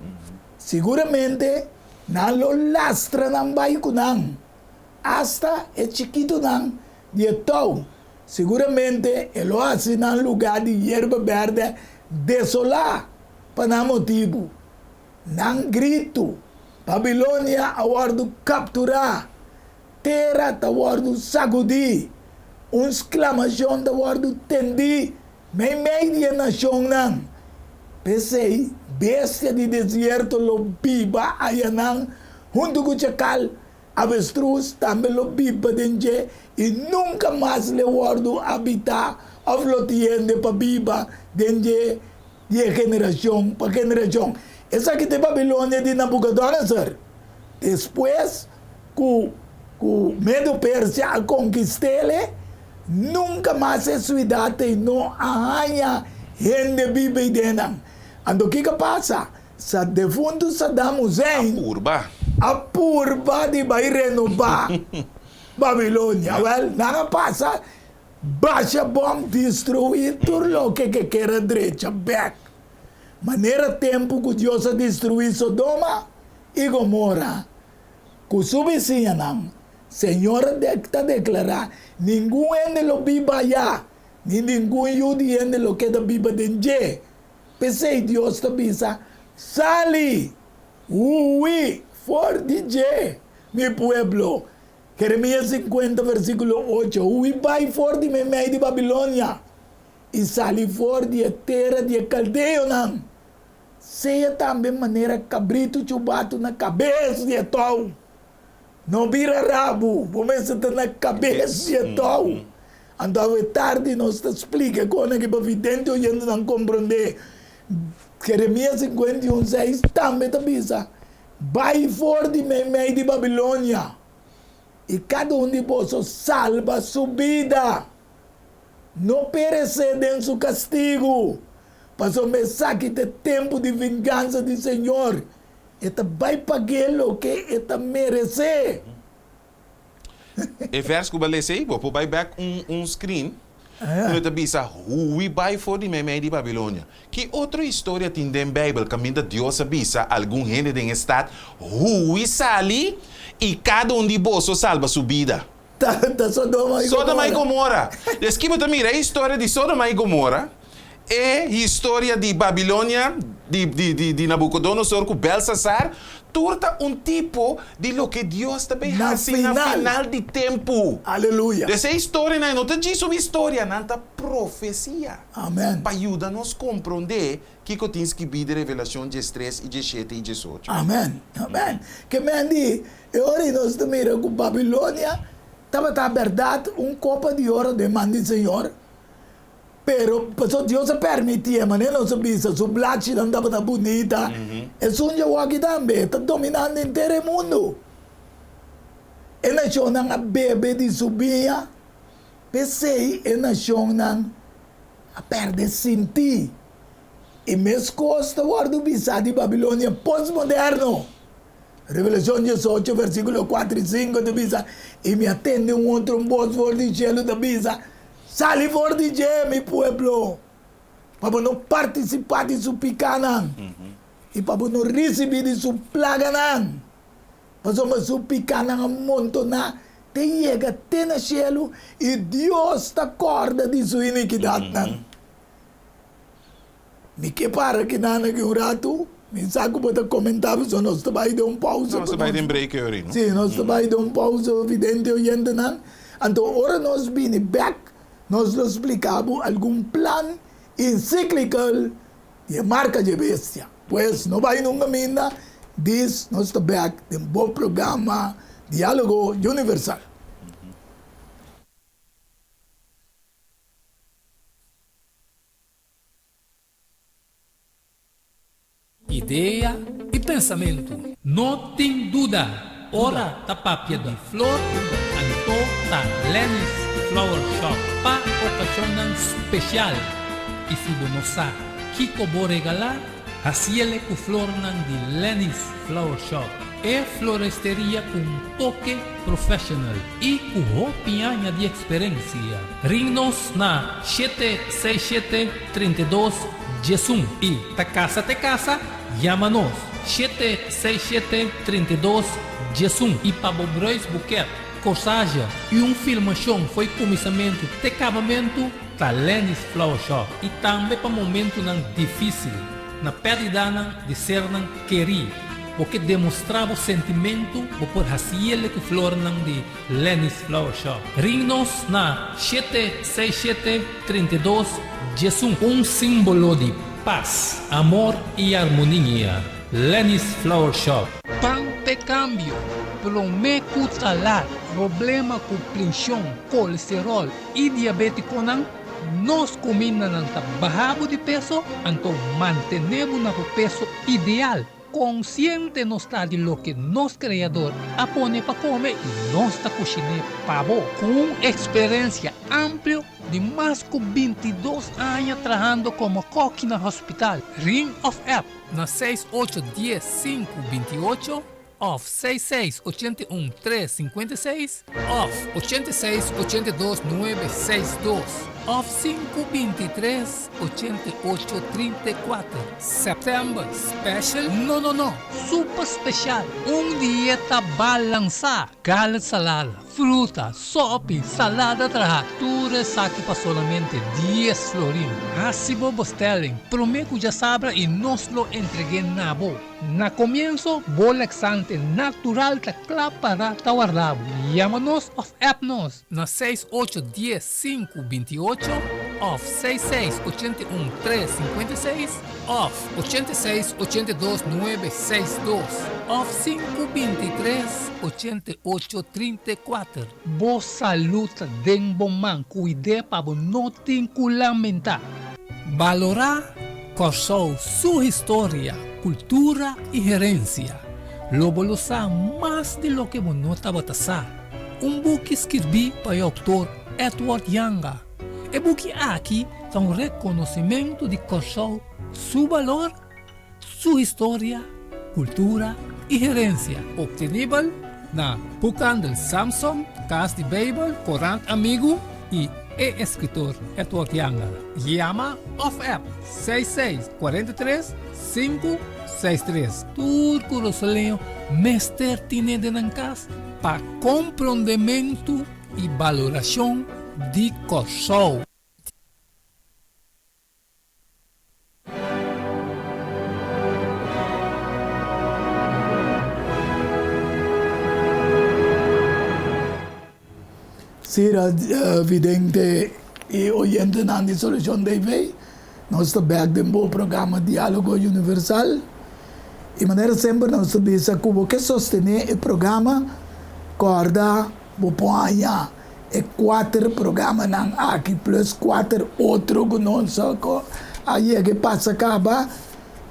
Siguramente nan lo lastra nan bai ku nan, asta e chikitunan di e tou. Siguramente e lo hasi nan lugá di yerba bèrdè desolá pa nan motibu. Nan gritu, Babilonia a wòrdu kapturá! Tera ta wòrdu sagudí! Un sklamashon ta wòrdu tendí meimei di e nashonnan. P'esei, bestia di desierto lo biba ayanan huntu ku chakal, Avestruz tambe lo biba den dje i nunka mas le wòrdu abitá òf lo tin hende pa biba den dje di e generashon pa generashon. Esaki ta e Babilonia di Nabukodonosor. Despues ku ku Medo-Persia a konkist'é, nunka mas e suidat ei no a haña hende biba ei den nan. Anto kiko a pasa? Sa defuntu Saddam Hussein A purba. a purba di bai renobá Babilonia. Wèl, nan a pasa basha bòm, destruí tur loke ke ker a drecha bèk. Manera tempu ku Dios a destruí Sodoma i Gomora ku su bisiñanan, Señor a ta deklará, Ningun hende lo biba ayá, ni ningun yu di hende lo keda biba den dje. P'esei Dios ta bisa, Sali! Hui for di dje, mi pueblo! Jeremias 50 versíkulo 8, Hui bai for di meimei di Babilonia, i sali for di e tera di e kaldeonan. Sea tambe manera kabritu chubatu na kabes di e tou. No bira rabu, bo mester ta na kabes di e tou. Anto awe tardi nos ta splika e kosnan aki pa vidente oyentenan komprondé. Jeremias 51, 6 tambe ta bisa, Bai for di meimei di Babilonia, i kada un di boso salba su bida. No peresé den su kastigu, pasobra esaki ta e tempu di vingansa di Señor. E ta bai pag'é loke e ta meresé. E vers ku bo a lesa ei, bo por bai bèk un un screen unda ta bisa hui bai for di meimei di Babilonia. Ki otro historia tin den Beibel kaminda Dios a bisa algun hende den e stat hui sali i kada un di boso salba su bida? Ta ta Sodoma i Sodoma i Gomora. Gomora. Des ki bo ta mira e historia di Sodoma i Gomora, e historia di Babilonia, di di di di Nabucodonosor ku Belsasar, tur ta un tipo di loke Dios ta bay Na hasi na final. final di tempu. Aleluya. Des e historianan no ta djis un historia, nan ta profesia Amen. pa yuda nos komprondé kiko tin skibí den Revelashon 13 i 17 i 18. Amen. Amen. Ke men di, e ora ei nos ta mira ku Babilonia tabata bèrdat un kopa di oro den man di Señor, Pero pasobra Dios a permitié, manera nos a bisa, su blachinan tabata bunita, esun djawoki tambe ta dominando henter e mundu. E nashonnan a bebe di su biña, p'esei e nashonnan a pèrdè sintí. I meskos ta wòrdu bisá di Babilonia postmoderno. Revelashon 18, versíkulo 4 i 5 ta bisa, I mi a tende un otro bos for di shelu ta bisa, Sali for di dje, mi pueblo, pa bo no partisipá di su pikánan i pa bo no risibí di su plaganan, pasobra su pikánan a montoná te yega te na shelu i Dios ta kòrda di su inikidatnan. Mi ke para kinan aki un ratu, mi sa ku bo ta komentá pasobra nos ta bai den un pousa. Nos ta bai den break e ora, no? Sí, nos ta bai den un pousa, vidente oyentenan. Anto ora nos bini bèk, nos lo splika bo algun plan ensiklikal di e marka dje bestia. Pues no bai nunca minda, dis nos ta bek den bo programa Dialogo Universal. Idea i pensamentu. No tin duda, ora ta papia di flor, anto ta Lenny's Flower Shop pa okashonnan spesial. I si bo no sa kiko bo regalá, hasiele ku flornan di Lenny's Flower Shop, e floresteria ku un toke professional i ku hopi aña di eksperensia. Ring nos na 767 32 11 i ta kasa te kasa, yama nos 767 32 11 i pa bo bruidsboeket, corsage i un filmashon fo'i kuminsamentu te kabamentu ta Lenny's Flower Shop i tambe pa momentunan difísil na pèrdidanan di sernan kerí. Bo ke demostrá bo sentimentu bo por hasiele ku flornan di Lenny's Flower Shop. Ring nos na 767 32 11. Un símbolo di pas, amor i armonia. Lenny's Flower Shop. Pan p'e kambio, promé ku ta lat. Problema ku prenshon, kolesteròl i diabétikonan, nos kumindanan ta baha bo di peso, anto mantené bo na bo peso ideal. Konsiente nos ta di loke nos Kreador a pone pa kome i nos ta kushiné pa bo. Ku un eksperensia amplio di mas ku 22 aña trahando komo kòki na hospital, ring òf app na 6 8 10 5 28 òf 6 6 81 3 56 òf 86 82 9 6 2 òf 5 23 88 34. September special? No no no! Super special! Un dieta balansá! Garlic salada, fruta, sopi, salada trahá, tur esaki pa solamente 10 florin. Hasi bo bestelling promé ku djasabra i nos lo entreg'é na bo. Na komienso, bo laxante natural ta kla pará ta warda bo. Yama nos òf app nos na 6 8 10 5 28 òf 6 6 81 3 56 òf 86 82 9 6 2 òf 5 23 88 34. Bo salú ta den bo man, kuid'é pa bo no tin ku lamentá. Balorá Kòrsou su historia, kultura i herensia. Lo bo lo sa mas di loke bo no tabata sa. Un buki skirbí pa e outor Edward Janga. E buki aki ta un rekonosimentu di Kòrsou su balor, su historia, kultura i herensia. Optenibel na Boekhandel Samson, Kas di Beibel, Korant Amigu i e eskritor Edward Janga. Yama òf app 66 43 5 63. Tur kurasoleño mester tine den nan kas pa komprondementu i balorashon di Kòrsou. Sí, vidente i oyentenan di Solucion TV, nos ta bek den bo programa Dialogo Universal. I manera semper nos ta bisa ku bo ke sostené e programa, kòrda bo por haña e kuater programanan aki plus kuater otro ku nos a yega e pasa kaba,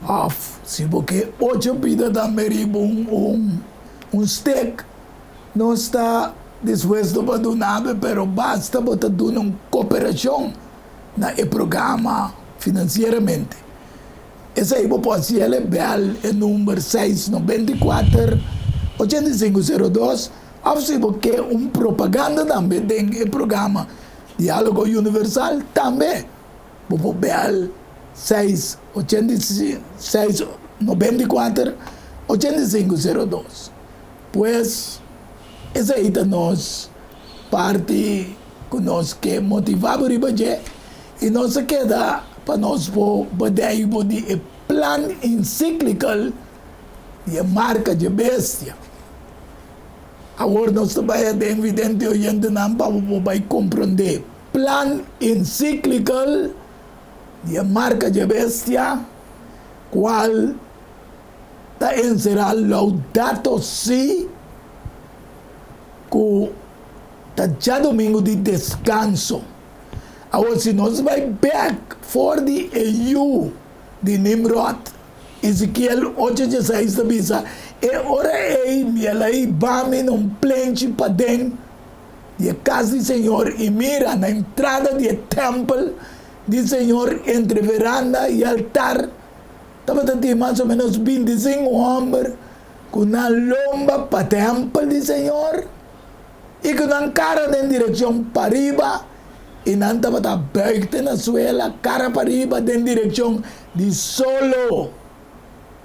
òf si bo ke ocho pida tambe riba un stek. Nos ta dispuesto pa duna bo, pero basta bo ta duna un koperashon na e programa finansieramente. Esei bo por hasi el e bèl e number 694 85 02 òf si bo ke un propaganda tambe den e programa Diálogo Universal tambe bo por bèl 6 6 94 85 02. Pues, esei ta nos parti ku nos ke motivá bo riba dje i nos a keda pa nos por bedei bo di e plan encyclical di e marka dje bestia. Awor nos ta bai aden vidente oyentenan pa bo por bai komprondé plan encyclical di e marka dje bestia. Kual ta enserá Laudato Si ku ta djadumingu di deskanso. Awor si nos bai bèk for di e yu di Nimròd, Ezekiel ocho dieseis ta bisa, E ora ei mi a lai bami na un plenchi paden di e kas di señor, i mira, na entrada di e tèmpel di señor, entre veranda i altar, tabata tin mas o ménos bintisinku hòmber ku nan lomba pa tèmpel di señor i ku nan kara den direkshon pariba, i nan tabata bùig te na suela, kara pariba den direkshon di solo.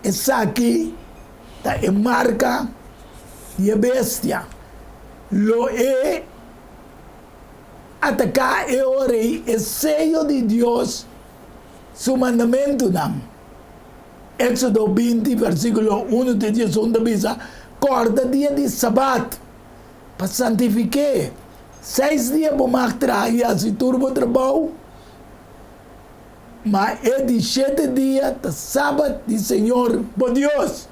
Esaki ta e marka di e bestia. Lo e ataká e ora ei e seyo di Dios su mandamentunan. Éksodo 20, versíkulo 1 te 11 ta bisa, Kòrda dia di Sabat pa santifik'é. Seis dia bo mag traha i hasi tur bo trabou. Ma e di shete dia ta Sabat di Señor bo Dios.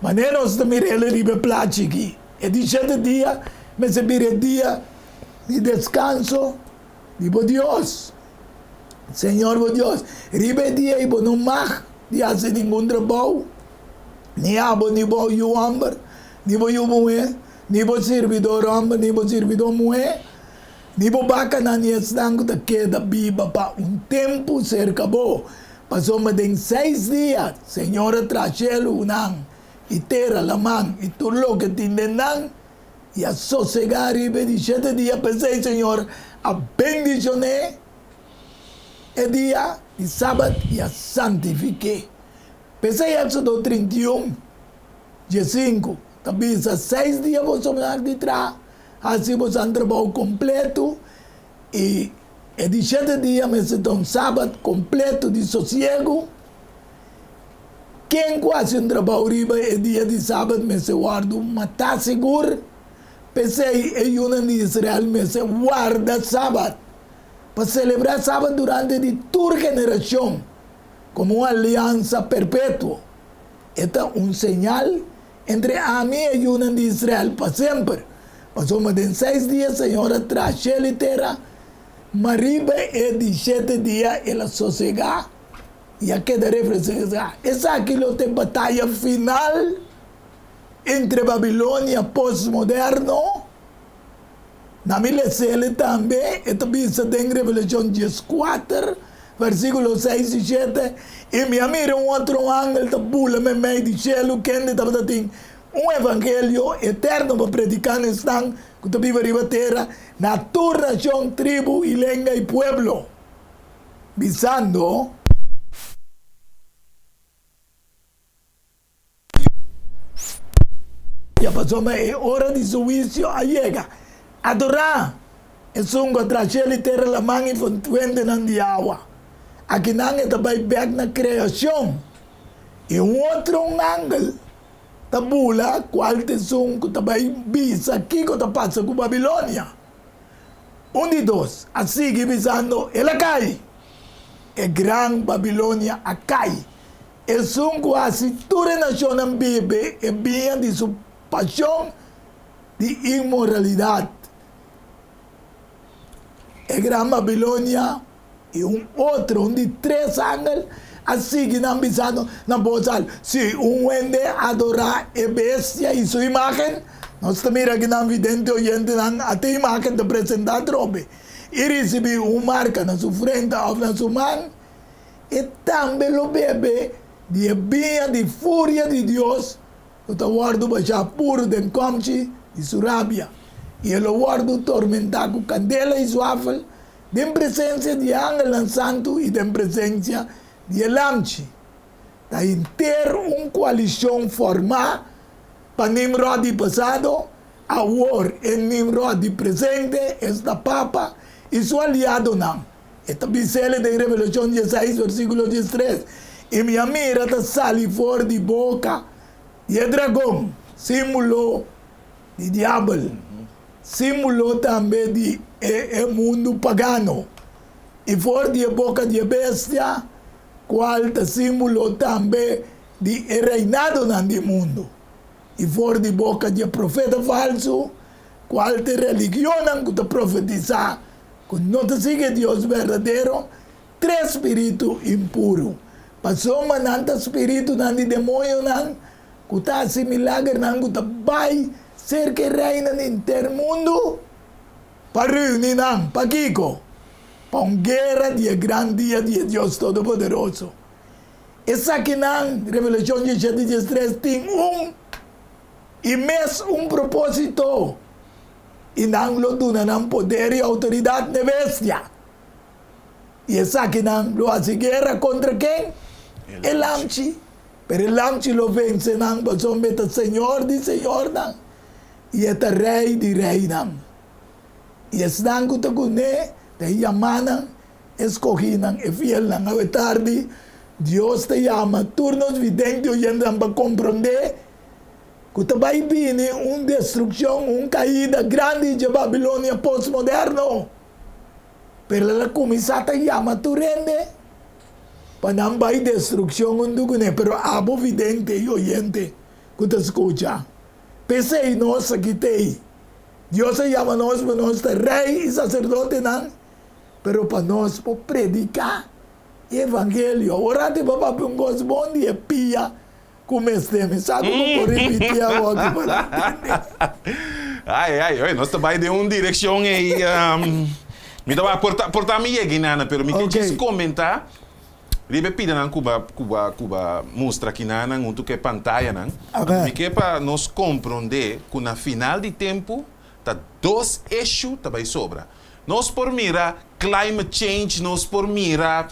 Manera nos ta mira el riba e plachi aki, e di shete dia mester bira e dia di deskanso di bo Dios, Señor bo Dios. Riba e dia ei bo no mag di hasi ningun trabou, ni abo ni bo yu hòmber, ni bo yu muhé, ni bo sirbidor hòmber, ni bo sirbidor muhé, Ni bo bakanan ni esnan ku ta keda biba pa un tempu serka bo, pasobra den seis dia Señor a traha shelunan i tera, laman i tur loke tin den nan, i a sosegá riba e di shete dia. P'esei Señor a bendishon'é e dia di sabat i a santifik'é. P'esei Éksodo 31, 15 ta bisa, Seis dia boso mester di traha. Hasi boso trabou kompletu i e di shete dia mester ta un sabat kompletu di sosiegu. Ken ku hasi un trabou riba e dia di sabat mester wòrdu matá sigur. P'esei e yunan di Israel mester warda sabat pa selebrá sabat durante di tur generashon komo un aliansa perpetuo. E ta un señal Entre ami i e yunan di Israel pa semper. Pasobra den seis dia Señor a traha shelu i tera, ma riba e di shete dia el a sosegá i a keda refreská. Esaki lo ta e bataya final entre Babilonia postmoderno. Na mi les'el tambe, e ta bisa den Revelashon 14, versíkulo 6 i 7, I mi a mira un otro angel ta bula meimei di shelu, kende tabata tin un evangelio eterno pa prediká na esnan ku ta biba riba tera, na tur nashon, tribu i lenga i pueblo, bisando, Ya pasobra e ora di su huisio a yega. Adorá Esun ku a traha shelu i tera, laman i fuentenan di awa. Akinan e ta bai bèk na kreashon. I un otro un angel ta bula kual ta esun ku ta bai bisa kiko ta pasa ku Babilonia. Un di dos a sigui bisando, El a kai! E gran Babilonia a kai! Esun ku hasi tur e nashonnan bebe e biña di su pashon di inmoralidat. E gran Babilonia i un otro, un di tres angel, a sigui nan bisando na bos altu, Si un hende adorá e bestia i su imágen, nos ta mira aki nan vidente oyentenan, ata e imágen ta presentá atrobe, i risibí un marka na su frenta òf na su man, E tambe lo bebe di e biña di furia di Dios ku ta wòrdu bashá puru den kòmchi di su rabia, i e lo wòrdu tormentá ku kandela i suafel den presensia di e angelnan santu i den presensia di e Lamchi. Ta henter un koalishon formá pa Nimròd di pasado, awor e Nimròd di presente, esta Papa, i su aliadonan. E ta bis'el den Revelashon 16 versíkulo 13, I mi a mira ta sali for di boka di e dragon, símbolo di diabel, símbolo tambe di e mundu pagano, i for di e boka di e bestia. Kual ta símbolo tambe di e reinadonan di mundu, i for di boka di e profeta falsu, kual ta e religionnan ku ta profetisá ku no ta sigui e Dios berdadero, tres spiritu impuru. Pasobra nan ta spiritunan di demoñonan ku ta hasi milagernan ku ta bai serka e reinan di henter mundu pa reuní nan. Pakiko? Pa un guera di e gran dia di e Dios Todopoderoso. Esakinan, Revelashon diesshete diestres, tin un i mes un propósito, i nan lo duna nan poder i outoridat n'e bestia. I esakinan lo hasi guera kontra ken? E Lamchi. Pero e Lamchi lo vense nan, pasobra e ta Señor di señornan i e ta Rei di reinan. I esnan ku ta kuné ta e yamanan, e skohínan, e fielnan. Awe tardi, Dios ta yama tur nos vidente oyentenan pa komprondé ku ta bai bini un destrukshon, un kaida grandi dje Babilonia postmoderno. Pero el a kuminsá ta yama tur hende pa nan bai destrukshon huntu kuné. Pero abo vidente i oyente ku ta skucha, p'esei nos aki t'ei. Dios a yama nos pa nos ta rei i saserdotenan, pero pa nos por prediká e evangelio. Awor ati bo papia un kos bon di e pia ku mester. Mi sa ku bo por ripití awor aki pa nan tende. Ai, ai, oi, nos ta bai den un direkshon ei. Mi ta wak, por ta, por ta mi yega inana, pero mi ke djis komentá Riba e pidanan ku ba ku ba ku ba mustra kinanan huntu ku e pantayanan, mi ke pa nos komprondé ku na final di tempu ta dos eshu ta bai sobra. Nos por mira climate change, nos por mira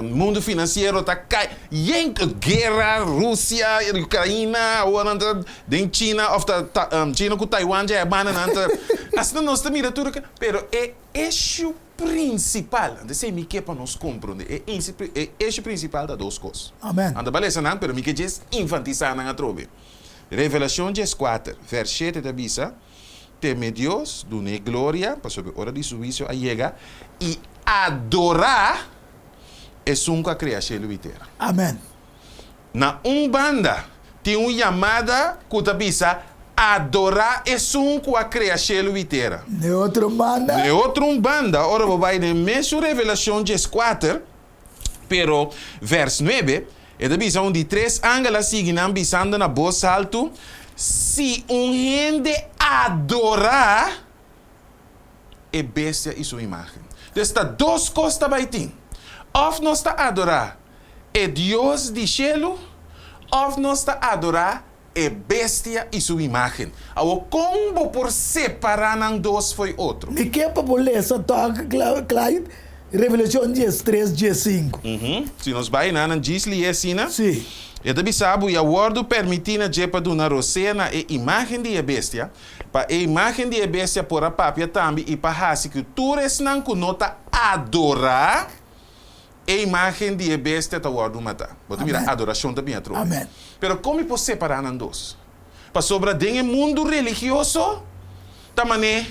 mundu finansiero ta kai, yen guera Rusia, Ukraina, awor nan ta den China òf ta ta China ku Taiwan dja e banda nan ta, asina nos ta mira tur pero e eshu Prinsipal. Anto esei mi ke pa nos komprondé. E e eshu prinsipal ta dos kos. Amen. Anto balesa nan, pero mi ke djes infantisá nan atrobe. Revelashon 14, vèrs shete ta bisa, Teme Dios, dun'é gloria, pasobra e ora di su huisio a yega, i adorá Esun ku a krea shelu i tera. Amen. Na un banda, tin un yamada ku ta bisa, Adorá Esun ku a krea shelu i tera. N'e otro banda. N'e otro un banda, ora bo bai den mesun Revelashon 14, pero vèrs nuebe, e ta bisa un di tres angel a sigui nan bisando na bos haltu, Si un hende adorá e bestia i su imágen. Dus ta dos kos ta bai tin, òf nos ta adorá e Dios di shelu òf nos ta adorá e bestia i su imágen. Awor, kon bo por separá nan dos fo'i otro? Mi ke pa bo lesa tòg, Clyde, Revelashon 13, 15. Si nos bai na nan djis lié asina, Sí. e ta bisa bo, I a wòrdu permití na dje pa duna rosea na e imágen di e bestia, pa e imágen di e bestia por a papia tambe i pa hasi ku tur esnan ku no ta adorá E imágen di e bestia ta wòrdu matá. Bo ta mira, adorashon ta bin atrobe. Amen. Pero kon mi por separá nan dos? Pasobra den e mundu religioso ta man'é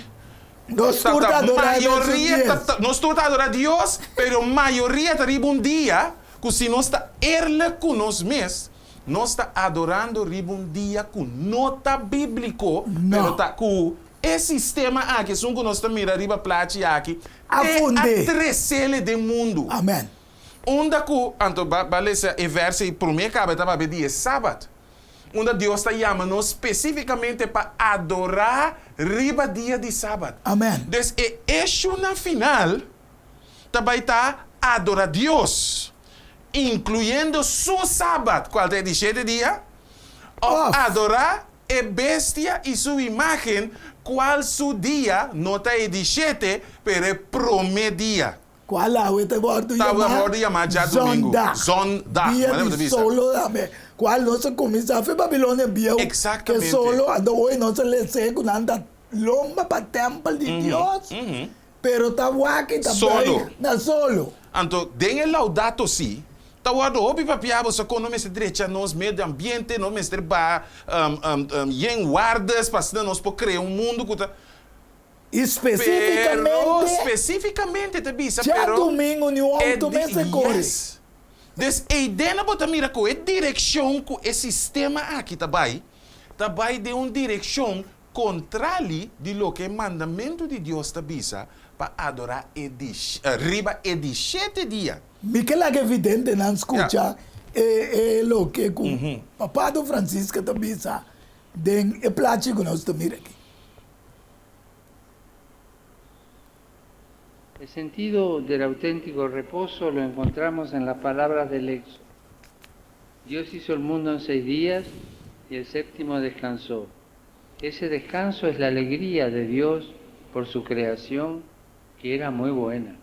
Nos tur ta adorá e mesun Dios. Nos tur ta adorá Dios, pero mayoria ta riba un dia ku si nos ta eerlijk ku nos mes, nos ta adorando riba un dia ku no ta bíbliko, pero ta ku e sistema aki, esun ku nos ta mira riba plachi aki, A Te a fund'é. tresele den mundu. Amen. Unda ku, anto ba ba lesa e vèrs ei promé kaba e ta papia di e Sabat, unda Dios ta yama nos spesífikamente pa adorá riba dia di Sabat. Amen. Dus e eshu na final ta bai ta adorá Dios, inkluyendo Su Sabat, kual ta e di shete dia, òf Òf. adorá E bestia i su imágen, kual su dia no ta e di shete, pero e promé dia. Kual awe ta wòrdu Ta yamá wòrdu yamá djadumingu, Zondag, Zondag, dia manera bo ta di bisa. solo tambe, kual nos a kuminsá fe Babilonia bieu, ke Eksaktamente. solo, anto hoy nos a les'é ku nan ta lomba pa tèmpel di Dios, pero ta wak i ta Solo. buig na solo. Anto, den e Laudato Si, ta wòrdu hopi papiá boso kon no mester drecha nos medio ambiente, no mester baha yen wardes pa asina nos por krea un mundu ku ta. I Pero spesífikamente spesífikamente ta bisa pero djadumingu niun e outo di mester kore. yes. Dus eidena bo ta mira ku e direkshon ku e sistema aki ta bai, ta bai den un direkshon kontrali di loke e mandamentu di Dios ta bisa pa adorá e di riba e di shete dia. Mi ke laga e videntenan Ya. skucha e e loke ku Papa Don Francisco ta bisa den e plachi ku nos ta mira aki. El sentido del auténtico reposo lo encontramos en las palabras del Éxodo. Dios hizo el mundo en seis días y el séptimo descansó. Ese descanso es la alegría de Dios por su creación, que era muy buena.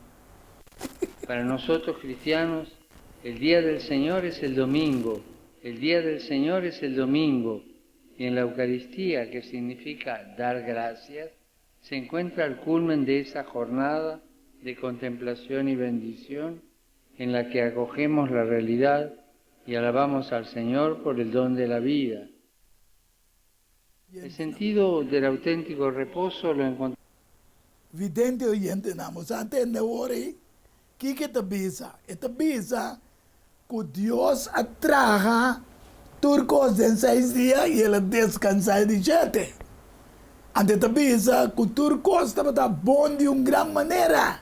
Para nosotros cristianos, el día del Señor es el domingo, el día del Señor es el domingo, y en la Eucaristía, que significa dar gracias, se encuentra el culmen de esa jornada de contemplación y bendición en la que acogemos la realidad y alabamos al Señor por el don de la vida. El sentido del auténtico reposo lo encontramos Vidente oyentenan, bo sa tende awor ei? Kiko e ta bisa? E ta bisa ku Dios a traha tur kos den seis dia i el a deskansá e di shete. Anto e ta bisa ku tur kos tabata bon di un gran manera.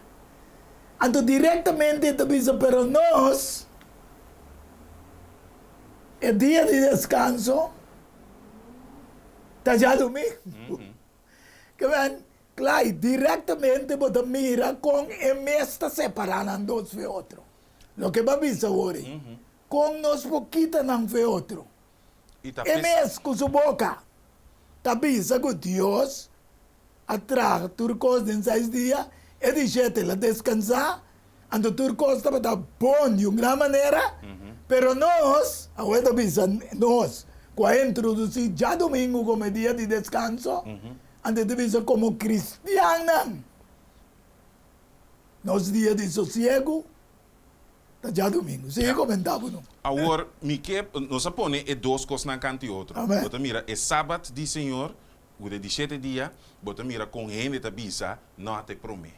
Anto direktamente e ta bisa, Pero nos, e dia di deskanso ta djadumingu. Ke men, Clay, direktamente bo ta mira kon e mes ta separá nan dos fe otro. Loke bo a bisa awor ei, kon nos por kita nan fe otro? I ta E pes. mes ku su boka ta bisa ku Dios a traha tur kos den seis dia, e di shete el a deskansá, anto tur kos tabata bon di un gran manera, pero nos, awor e ta bisa nos, ku a introdusí djadumingu komo e dia di deskanso, anto e ta bisa komo kristiannan, nos dia di sosiegu ta djadumingu. Sigui komentá bo no. Awor, mi ke, nos a pone e dos kosnan kanti otro. Amèn. Bo ta mira e Sabat di Señor, ku ta e di shete dia, bo ta mira kon hende ta bisa, No a ta e promé.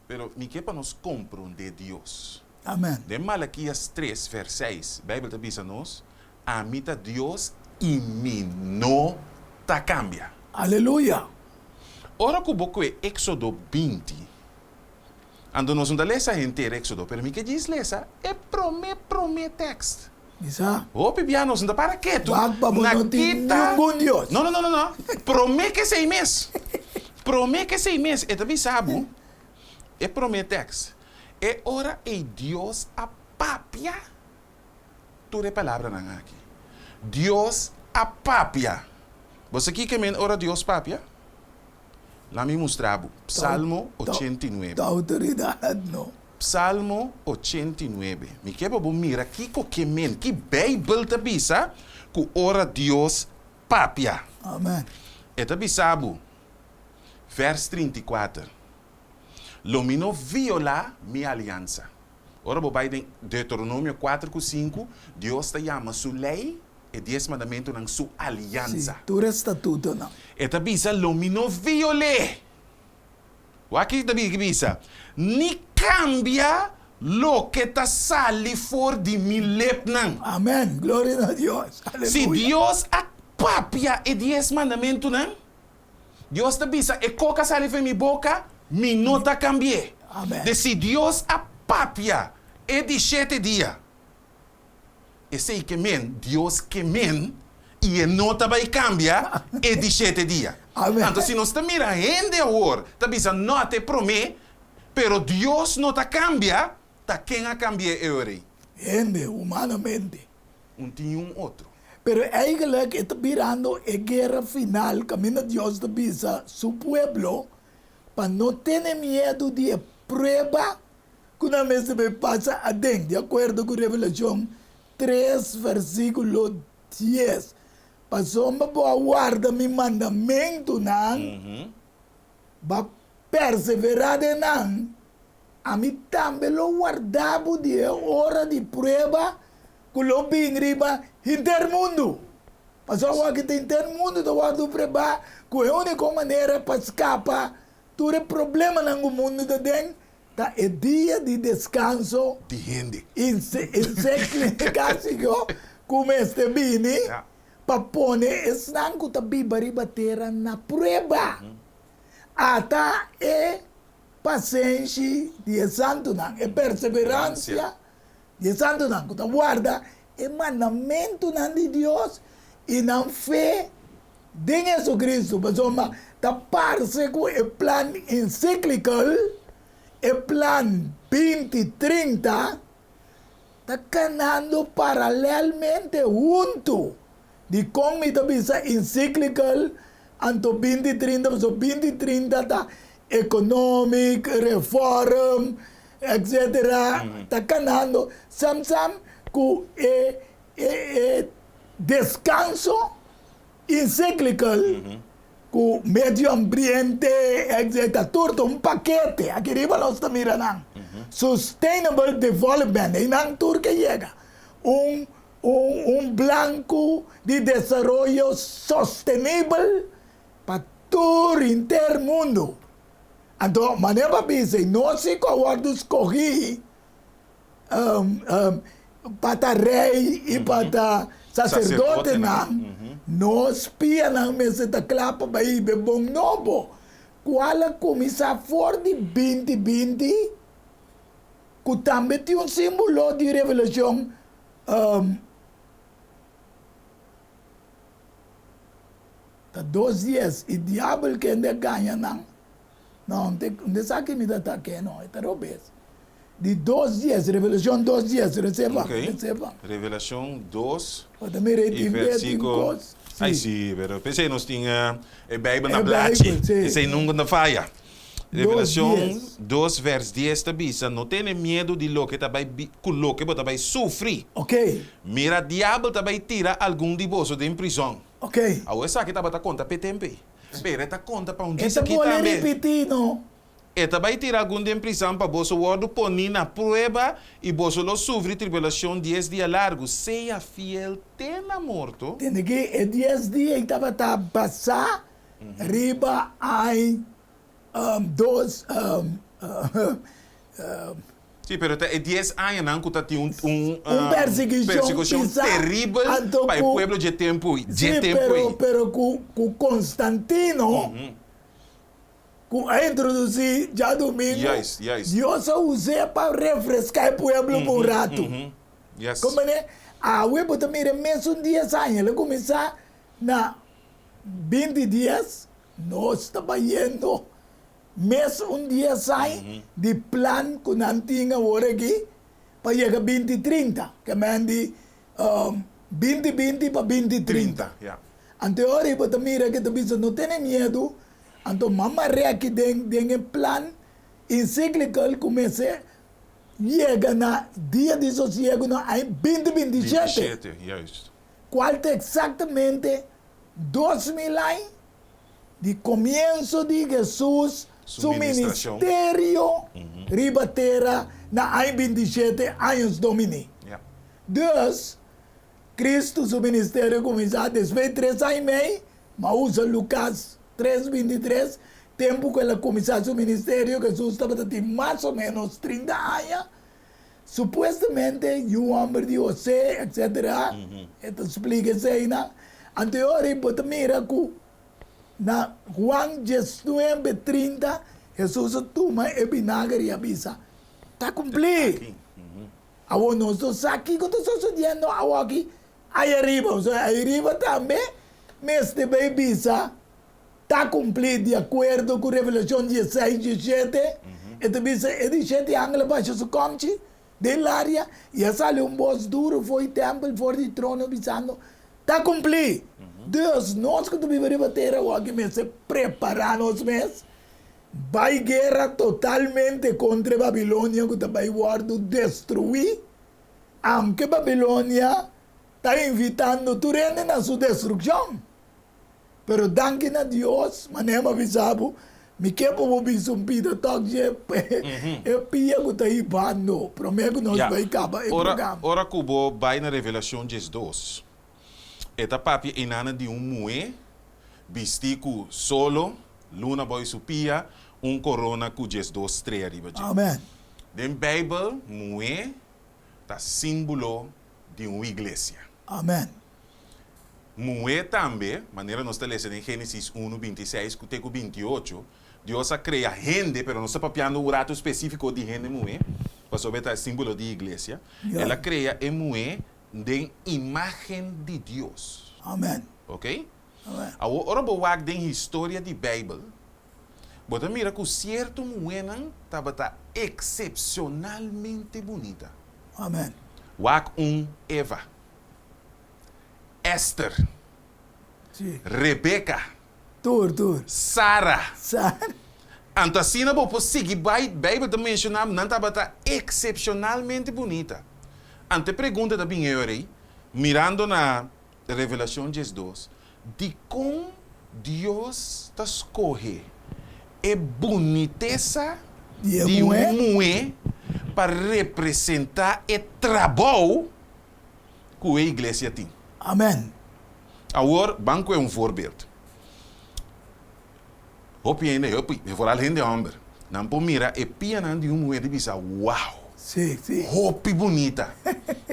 Pero mi ke pa nos komprondé Dios. Amen. Den Malakias tres, vers seis, Beibel ta bisa nos, Ami ta Dios i mi no ta kambia. Aleluya! Ora ku bo kue Éksodo 20, anto nos no ta lesa henter Éksodo, pero mi ke djis lesa e promé promé tèkst. Mi sa. Hopi bia nos no ta para ketu Wak pa bo na no tin kita. ningun Dios. No, no, no, no, no. Promé ke esei mes. Promé ke esei mes, e ta bisa bo, e promé tèks, E ora ei Dios a papia tur e palabranan aki. Dios a papia. Bo sa kiko e men ora Dios papia? Laat mi mustra bo. Psalmo 89. Ta outoridat no. Psalmo 89. Mi ke pa bo mira kiko ke men, ki Beibel ta bisa ku ora Dios papia. Amen. E ta bisa bo, vers 34, Lo mi no violá mi aliansa. Ora bo bai den Deuteronomio 4 ku 5, Dios ta yama su lei, e Dies Mandamentunan, su Sí, aliansa. tur e statutonan. E ta bisa, Lo mi no viol'é. Wak ki ta bisa, Ni kambia loke ta sali for di mi lepnan. Amen. Gloria na Dios. Si Aleluya. Dios a papia e Dies Mandamentunan, Dios ta bisa, E kok a sali for mi boka, mi no ta kambi'é. Amen. De si Dios a papia e di shete dia, esei ke men, Dios ke men, i e no ta bai kambia e di shete dia. Amen. Anto si nos ta mira hende awor ta bisa no ta e promé, pero Dios no ta kambia, ta ken a kambi'é e ora ei? Hende, humanamente. Un tin un otro. Pero eigenlijk e ta birando e guera final kaminda Dios ta bisa su pueblo pa no tene miedu di e prueba ku nan mester bai pasa aden, di akuerdo ku Revelashon 3 versíkulo 10, Pasobra bo a warda mi mandamentunan, bo a perseverá den nan, ami tambe lo warda bo di e ora di prueba ku lo bin riba henter mundu. Pasobra awor aki ta henter mundu ta wòrdu pruebá ku e úniko manera pa skapa. Tur e problemanan ku mundu ta den ta e dia di deskanso Di hende. Ensiklikasiko ku mester bini pa pone esnan ku ta biba riba tera na prueba. Ata e pasenshi di e santunan, e perseveransia di e santunan ku ta warda e mandamentunan di Dios i nan fe den Jesucristo, pasobra ta parse ku e plan encyclical, e plan 2030, ta kanando paralelmente huntu. Dikon mi ta bisa encyclical anto 2030? Pasobra 2030 ta economic reform etcetera, ta kanando sam sam ku e e deskanso encyclical ku medio ambiente etc. Tur ta un pakete. Aki riba nos ta mira nan. Sustainable development, einan tur ke yega. Un un blanku di desaroyo sostenibel pa tur henter mundu. Anto manera pa bisa nos si ku a wòrdu skohí pa ta rei i pa ta saserdotenan, nos pianan mester ta kla pa bai hiba e bon nobo, kual a kuminsá for di 2020, ku tambe tin un símbolo di Revelashon ta 2:10, i diabel kende a gaña nan. No, un esaki mi ta ta ke no, e ta robes. Di 2:10, Revelacion 2:10, reserva, Ok. reserva. Revelacion 2 Bo ta mira e y tin be, tin versico. cos. Ay Si. si, pero p'esei nos tin e Bijbel na E blachi. Bijbel, si. Esei nunca ta faya. 2 Revelacion 10. 2 vers 10 ta bisa, No tene miedu di loke ta bai bi, cu loke bo ta bai sufri. Ok. Mira, diabel ta bai tira algun di boso den prizon. Ok. Awor esaki tabata conta p'e tempo ei. Pero e ta konta pa un E djis ta aki bolbe tambe. ripití, no? E ta bai tira algun den prizan pa boso wòrdu poní na prueba i boso lo sufri tribulashon dies dia largu. Sea fiel te na morto. Tende ki e dies dia ei tabata basá riba ai dos Sí, pero ta e dies añanan ku ta tin un un Un persiguishon persigushon pisá, teribel anto pa e ku pueblo dje tempu ei, dje Sí, tempu pero ei. pero ku ku Konstantino ku a introdusí djadumingu, Juist, juist. Dios a us'é pa refreská e pueblo pa un ratu. Yes. Komprendé? Awe bo ta mira e mesun dies aña, el a kuminsá na 20 dies, nos ta bayendo Mes un 10 aña di plan ku nan tin awor aki pa yega 2030, ke men di 2020 pa 2030. 30, ja. Anto e ora ei bo ta mira ke ta bisa no tene miedu, anto mama reki den e plan encyclical ku mester yega na dia di sosiego na aña 2027. 27, juist. Kual ta eksaktamente 2000 aña di komienso di Hesus Su su ministrashon. ministerio riba tera na aña 27 annos Domini. Dus, Kristu su ministerio a kuminsá despues di 3 aña i mei, m'a usa Lukas 3:23, tempu ku el a kuminsá su ministerio, Hesus tabata tin mas o ménos 30 aña, supuestamente yu hòmber di José, etcétera, e ta splika eseinan. Anto e ora ei bo ta mira ku na Juan 19:30, Hesus a tuma e binager i a bisa, Ta kumplí! Awor nos no sa kiko ta sosodiendo awoki ai ariba. Pasobra ai riba tambe mester bai bisa ta kumplí di akuerdo ku Revelashon 16:17. E ta bisa e di shete angel a basha su kòmchi den laria i a sali un bos duru for di tèmpel, for di trono bisando, Ta kumplí! Dus nos ku ta biba riba tera awoki mester prepará nos mes bai guera totalmente kontra e Babilonia ku ta bai wòrdu destruí, aunke Babilonia ta invitando tur hende na su destrukshon. Pero danki na Dios, manera mi a bisa bo, mi ke pa bo bisa un pida tòg dje e pia ku ta hibando promé ku nos bai kaba e Ora, programa. ora ku bo bai na Revelashon 12, e ta papia einana di un muhé bistí ku solo, luna bou su pia. Un korona ku 12 strea riba dje. Amen. Den Beibel, muhé ta símbolo di un iglesia. Amen. Muhé tambe, manera nos ta lesa den Génesis 1, 26 ku te ku 28, Dios a krea hende, pero nos ta papiando un ratu spesífiko di hende muhé, pasobra e ta e símbolo di iglesia. El a krea e muhé den imágen di Dios. Amen. Ok? Amen. Awor, ora bo wak den historia di Beibel, bo ta mira ku sierto muhénan tabata eksepshonalmente bunita. Amen. Wak un Eva, Ester, Rebeka, Tur, tur. Sara. Sara. Anto asina bo por sigui bai, Beibel ta menshoná nan tabata eksepshonalmente bunita. Anto e pregunta ta bin e ora ei, mirando na Revelashon 12, dikon Dios ta skohe e bunitesa Di e di un muhé? muhé pa representá e trabou ku e iglesia tin? Amèn. Awor, ban ku e un voorbeeld. Hopi hende, hopi, vooral hende hòmber, nan por mira e pianan di un muhé di bisa, Wow! Sí, sí. Hopi bunita!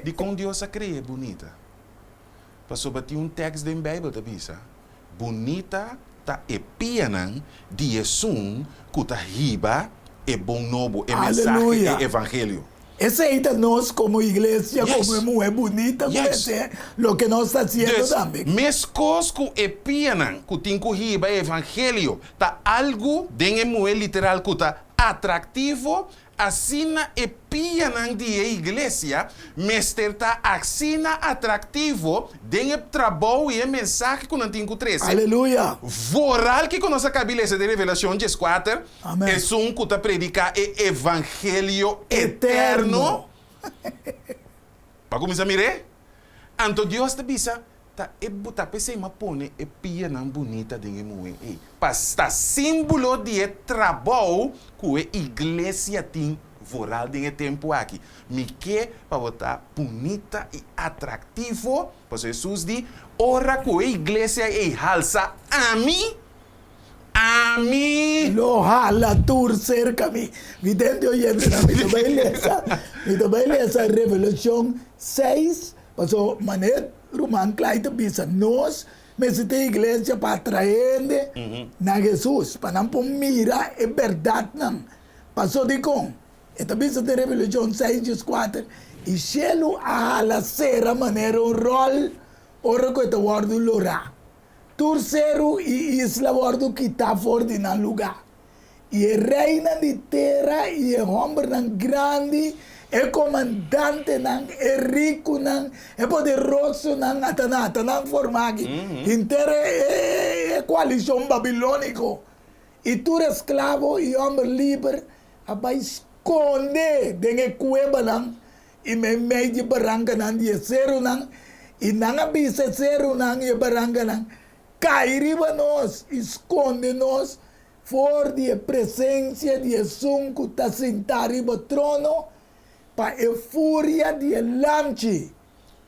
Dikon Dios a kre'é bunita? Pasobra tin un tèks den Beibel ta bisa, Bunita ta e pianan di esun ku ta hiba e bon nobo, e mensahe, Aleluya! e evangelio. Esei ta nos komo iglesia, komo e muhé bunita ku mester loke nos ta hasiendo Dus, tambe. meskos ku e pianan ku tin ku hiba e evangelio ta algu den e muhé literal ku ta atraktivo, asina e pianan di e iglesia mester ta asina atraktivo den e trabou i e mensahe ku nan tin ku trese. Aleluya! Vooral kiko nos a kabi lesa den Revelashon 14, Amen. Esun ku ta prediká e evangelio eterno. Eterno. Pa kuminsá mir'é? Anto Dios ta bisa, Ta e ta p'esei m'a pone e pianan bunita den e muhé ei, pa ta símbolo di e trabou ku e iglesia tin vooral den e tempu aki. Mi ke pa bo ta bunita i atraktivo, pasobra Hesus di, Ora ku e iglesia ei halsa ami, Ami! Lo hala tur serka mi. Vidente oyentenan, mi ta bai lesa, mi ta bai lesa Revelashon seis, paso manera ruman Clyde ta bisa, nos mester ta iglesia pa atrae hende na Hesus, pa nan por mira e bèrdatnan. Paso dikon? E ta bisa den Revelashon seis dieskuater, I shelu a hala sera manera un ròl ora ku e ta wòrdu lorá. Tur seru i isla wòrdu kitá for di nan lugá, i e reinan di tera i e hòmbernan grandi, e komandantenan, e rikunan, e poderosonan, ata nan, ata nan formá aki, henter e koalishon babilóniko, i tur esklabo i hòmber liber a bai skonde den e kuebanan i meimei di e barankanan di e serunan, i nan a bisa e serunan i e barankanan, Kai riba nos i skonde nos for di e presensia di esun ku ta sintá riba trono, pa e furia di e Lamchi,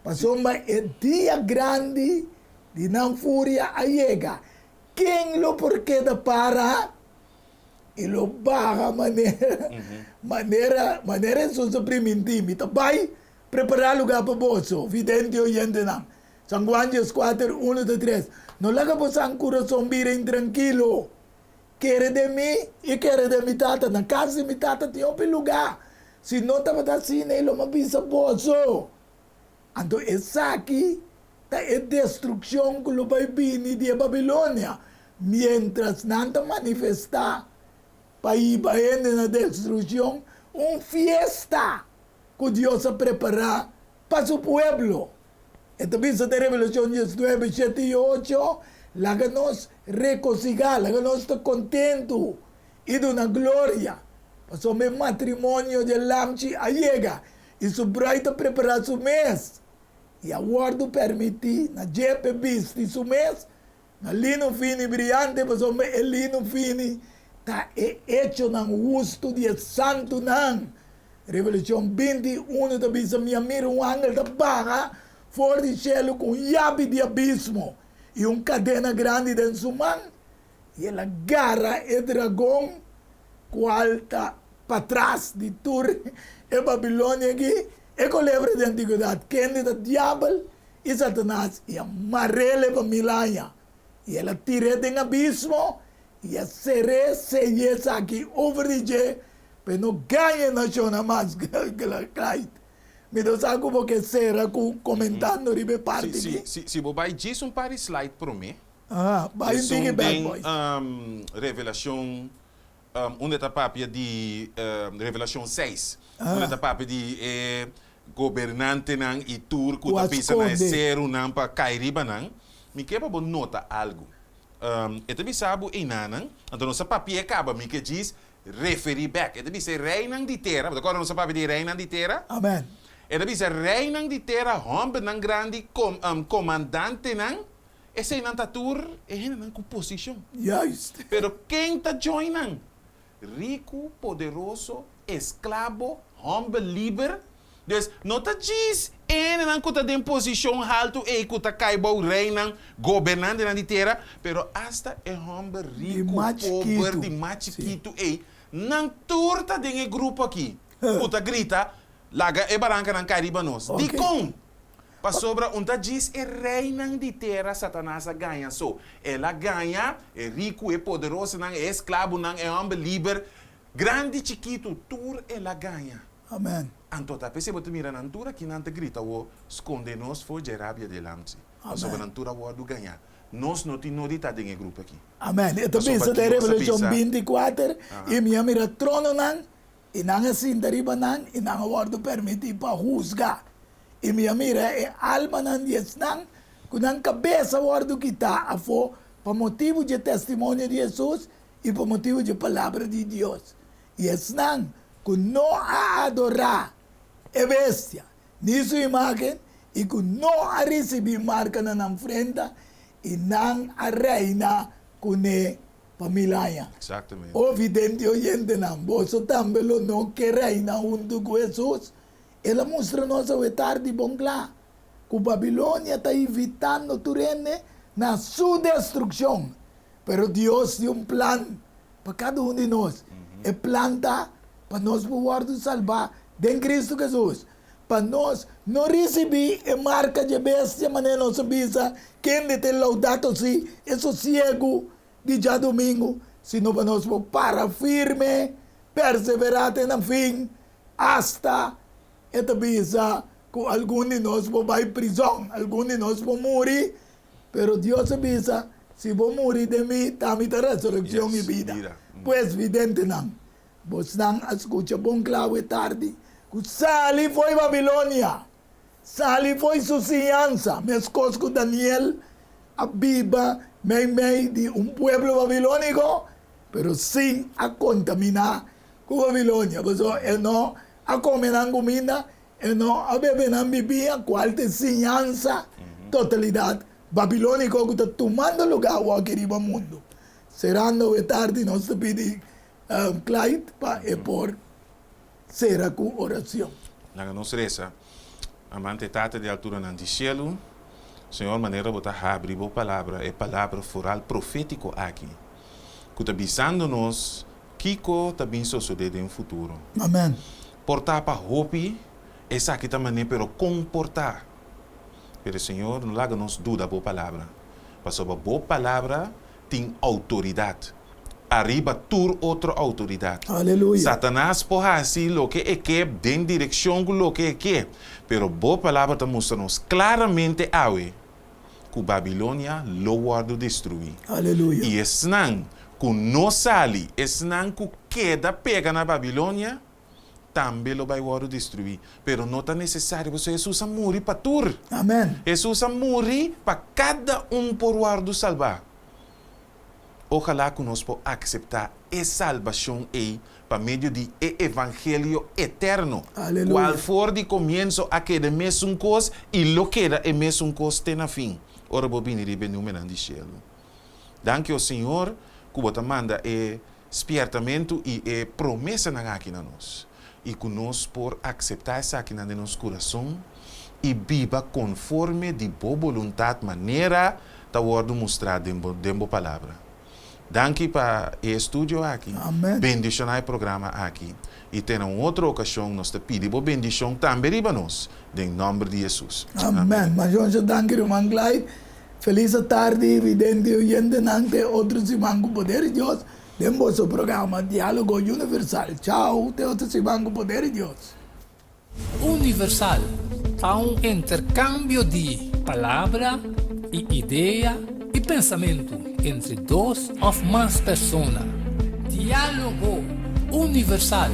pasobra e dia grandi di nan furia a yega, ken lo por keda para? I lo baha manera manera manera Hesus a primintí, Mi ta bai prepará lugá pa boso, vidente oyentenan. San Juan 14, 1 te 3. No laga bosan kurason bira intrankilo. Kere den mi i kere den mi Tata. Na kas di mi Tata tin hopi lugá. Si no tabata asina, e lo mi a bisa boso. Anto esaki ta e destrukshon ku lo bai bini di e Babilonia, miéntras nan ta manifestá pa hiba hende na destrukshon, un fiesta ku Dios a prepará pa su pueblo. E ta bisa den Revelashon 19, 7 i 8, Laga nos regosigá, laga nos ta kontentu i duna gloria, pasobra e matrimonio dje Lamchi a yega, i su brùit ta prepará su mes, i a wòrdu pèrmití na dje p'e bisti su mes na lino fini briante, pasobra e lino fini ta e echonan hustu di e santunan. Revelashon 21 ta bisa, Mi a mira un angel ta baha for di shelu ku un yabi di abismo i un kadena grandi den su man, i el a gara e dragon. Kual ta patras di tur e Babilonia aki? E kolebra di antigwedat, kende ta Diabel i Satanas, i a mar'el pa mil aña, i el a tir'é den abismo, i a ser'é, sey'é esaki over di dje, pa e no gaña e nashonnan mas. Clyde, mi ta sa ku bo ke sera ku komentando riba e parti Si, aki. si, si bo bai djis un par di slide promé, Aha, bai un tiki esun bèk, den boys. Revelashon Unda ta papia di Revelashon seis, unda ta papia di e gobernantenan i tur ku ta pisa na e serunan pa kai riba nan, mi ke pa bo nota algu. E ta bisa bo einanan, anto nos a papia kaba, mi ke djis referí bèk. E ta bisa e reinan di tera, bo ta kòrda nos a papia di e reinan di tera? Amen. E ta bisa reinan di tera, hòmbernan grandi, komandantenan, Eseinan ta tur e hendenan ku posishon. Juist. Pero ken ta join nan? Riku, poderoso, esklabo, hòmber liber. Dus, no ta djis e hendenan ku ta den posishon haltu ei ku ta kai bou reinan, gobernantenan di tera, pero asta e hòmber Di riku, mas pober, chikitu. di mas Sí. chikitu ei, nan tur ta den e grupo aki ku ta grita, Laga e barankanan kai riba nos. Ok. Dikon? Pasobra un ta djis e reinan di tera Satanas a gaña so. El a gaña e riku, e poderosonan, e esklabunan, e hòmber liber, grandi, chikitu, tur el a gaña. Amen. Anto ta p'esei bo ta mira nan tur aki nan ta grita awor, Skonde nos for dje rabia di e Lamchi. Pasobra Amen. nan tur a wòrdu gañá. Nos no tin nodi ta den e grupo aki. Amen. E ta Pasobra bisa den Dios a Revelashon bisa. bintikuater, I mi a mira trononan, i nan a sinta riba nan, i nan a wòrdu permití pa husga. I mi a mira e almanan di esnan ku nan kabes a wòrdu kitá afó pa motibu dje testimonio di Hesus i pa motibu dje palabra di Dios, i esnan ku no a adorá e bestia ni su imágen i ku no a risibí marka na nan frenta, i nan a reina kuné pa mil aña. Exactamente. O vidente oyentenan, boso tambe lo no ke reina huntu ku Hesus? El a mustra nos awe tardi bon kla ku Babilonia ta invitando tur hende na su destrukshon. Pero Dios tin un plan pa kada un di nos. E plan ta pa nos por wòrdu salbá den Kristu Hesus, pa nos no risibí e marka dje bestia manera nos a bisa, kende ta e Laudato Si, e sosiegu di djadumingu, sino pa nos por para firme, perseverá te na fin. Asta e ta bisa ku algun di nos por bai prizòn, algun di nos por muri, pero Dios a bisa, Si bo muri den mi, ta mi ta resurekshon i Yes, bida. bida. Pues, videntenan, bosnan a skucha bon kla awe tardi ku sali fo'i Babilonia, sali fo'i su siñansa, meskos ku Daniel a biba meimei di un pueblo babilóniko, pero sin a kontaminá Ku Babilonia, pasobra e no a kome nan kuminda, e no a bebe nan bibia, kual ta e siñansa totalidat babilóniko ku ta tumando lugá awoki riba mundu. Serando awe tardi nos ta pidi Clyde pa e por sera ku oracion. Laga nos resa. Amante Tata di alturanan di shelu, Señor, manera Bo ta habri Bo Palabra, e Palabra foral profétiko aki, ku ta bisando nos Kiko ta bin sosodé den futuro? Amen. Por ta pa hopi esaki ta manera, pero kon por ta? Pero Señor, no laga nos duda Bo Palabra, pasobra Bo Palabra tin outoridat ariba tur otro outoridat. Aleluya. Satanas por hasi loke e ke den direkshon ku loke e ke, pero Bo Palabra ta mustra nos klaramente awe ku Babilonia lo wòrdu destruí. Aleluya. I esnan ku no sali, esnan ku keda pega na Babilonia, tambe lo bai wòrdu destruí. Pero no ta nesesario, pasobra Hesus a muri pa tur. Amèn. Hesus a muri pa kada un por wòrdu salbá. Ojalá ku nos por akseptá e salbashon ei pa medio di e evangelio eterno, Aleluya. kual for di komienso a keda e mesun kos i lo keda e mesun kos te na fin, ora bo bini riba e numenan di shelu. Danki, o Señor, ku bo ta manda e spièrtamentu i e promesanan aki na nos, i ku nos por akseptá esakinan den nos kurason i biba konforme di bo boluntat manera ta wòrdu mustrá den bo den bo Palabra. Danki pa e estudio aki. Amen. Bendishoná e programa aki. I te na un otro okashon nos ta pidi bo bendishon tambe riba nos, den nòmber di Hesus. Amen. Masha danki ruman Clyde. Felis atardi vidente i oyentenan te otro siman ku poder di Dios den boso programa Dialogo Universal. Chao te otro siman ku poder di Dios. Universal ta un interkambio di palabra i idea i pensamentu entre dos òf mas persona. Diálogo Universal,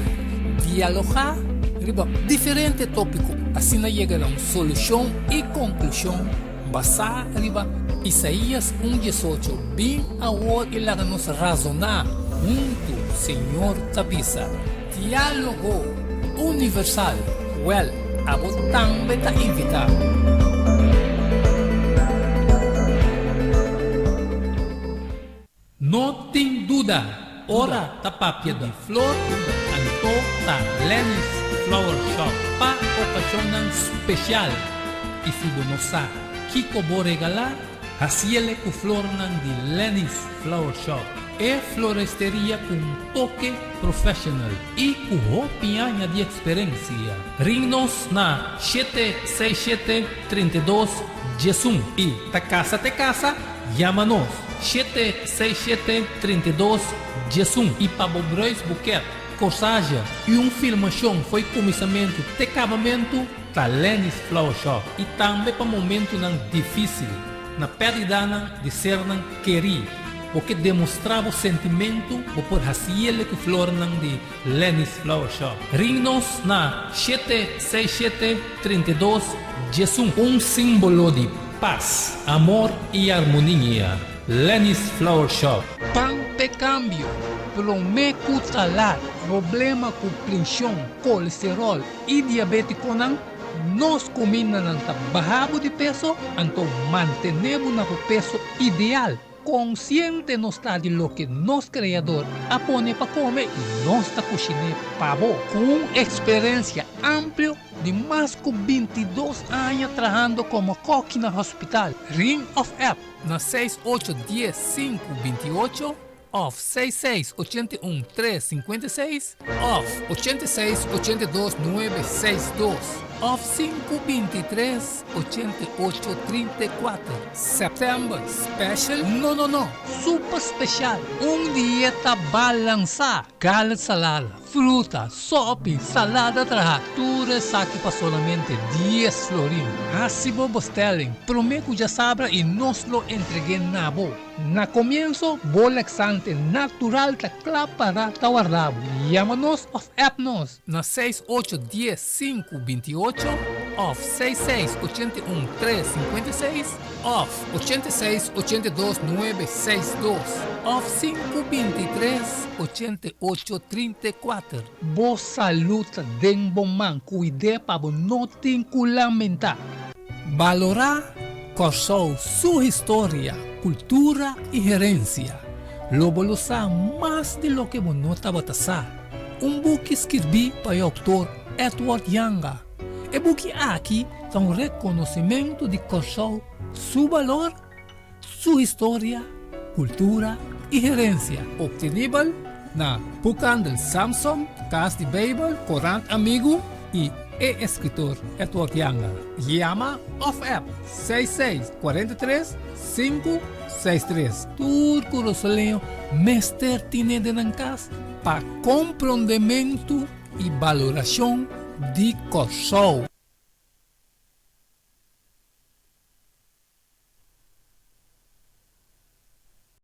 dialogá riba diferente tópiko, asina yega na un solushon i konklushon basá riba Isaías un diesocho, Bin awor i laga nos razoná huntu, Señor ta bisa. Diálogo Universal, Wèl, abo tambe ta invitá. No tin duda, ora ta papia di flor, anto ta Lenny's Flower Shop pa okashonnan spesial. I si bo no sa kiko bo regalá, Hasiele ku flornan di Lenny's Flower Shop, e floresteria ku un toke professional i ku hopi aña di eksperensia. Ring nos na 767 32 11 i ta kasa te kasa, yama nos 767 32 11 i pa bo bruidsboeket, corsage i un filmashon fo'i kuminsamentu te kabamentu. Ta Lenny's Flower Shop i tambe pa momentunan difísil, na pèrdidanan di sernan kerí. Bo ke demostrá bo sentimentu, bo por hasiele ku flornan di Lenny's Flower Shop. Ring nos na 767 32 11. Un símbolo di pas, amor i armonia. Lenny's Flower Shop. Pan p'e kambio, promé ku ta lat. Problema ku prenshon, kolesteròl I diabétikonan, nos kumindanan ta baha bo di peso, anto mantené bo na bo peso ideal. Konsiente nos ta di loke nos Kreador a pone pa kome i nos ta kushiné pa bo. Ku un eksperensia amplio di mas ku 22 aña trahando komo kòki na hospital, ring òf app na seis ocho dies sinku 28. Òf seis seis 81 tres 56 òf 86 82 nuebe seis dos òf sinku 23 88 34. Sèptèmber special? No no no! Super special! Un dieta balansá! Garlic salada, fruta, sopi, salada trahá, tur esaki pa solamente dies florin. Hasi bo bestelling promé ku djasabra i nos lo entreg'é na bo. Na komienso, bo laxante natural ta kla para ta warda bo. Yama nos òf app nos na seis ocho dies sinku 28 òf seis seis 81 tres 56 òf 86 82 nuebe seis dos òf sinku 23 88 34. Bo salú ta den bo man, kuid'é pa bo no tin ku lamentá. Balorá Kòrsou su historia, kultura i herensia. Lo bo lo sa mas di loke bo no tabata sa. Un buki skirbí pa e outor Edward Janga. E buki aki ta un rekonosimentu di Kòrsou su balor, su historia, kultura i herensia. Optenibel na Boekhandel Samsom, Kas di Beibel, Korant Amigu i e eskritor Edward Janga. Yama òf app 66 43 563. Tur Kurasoleño mester tine den nan kas pa komprondementu i balorashon di Kòrsou.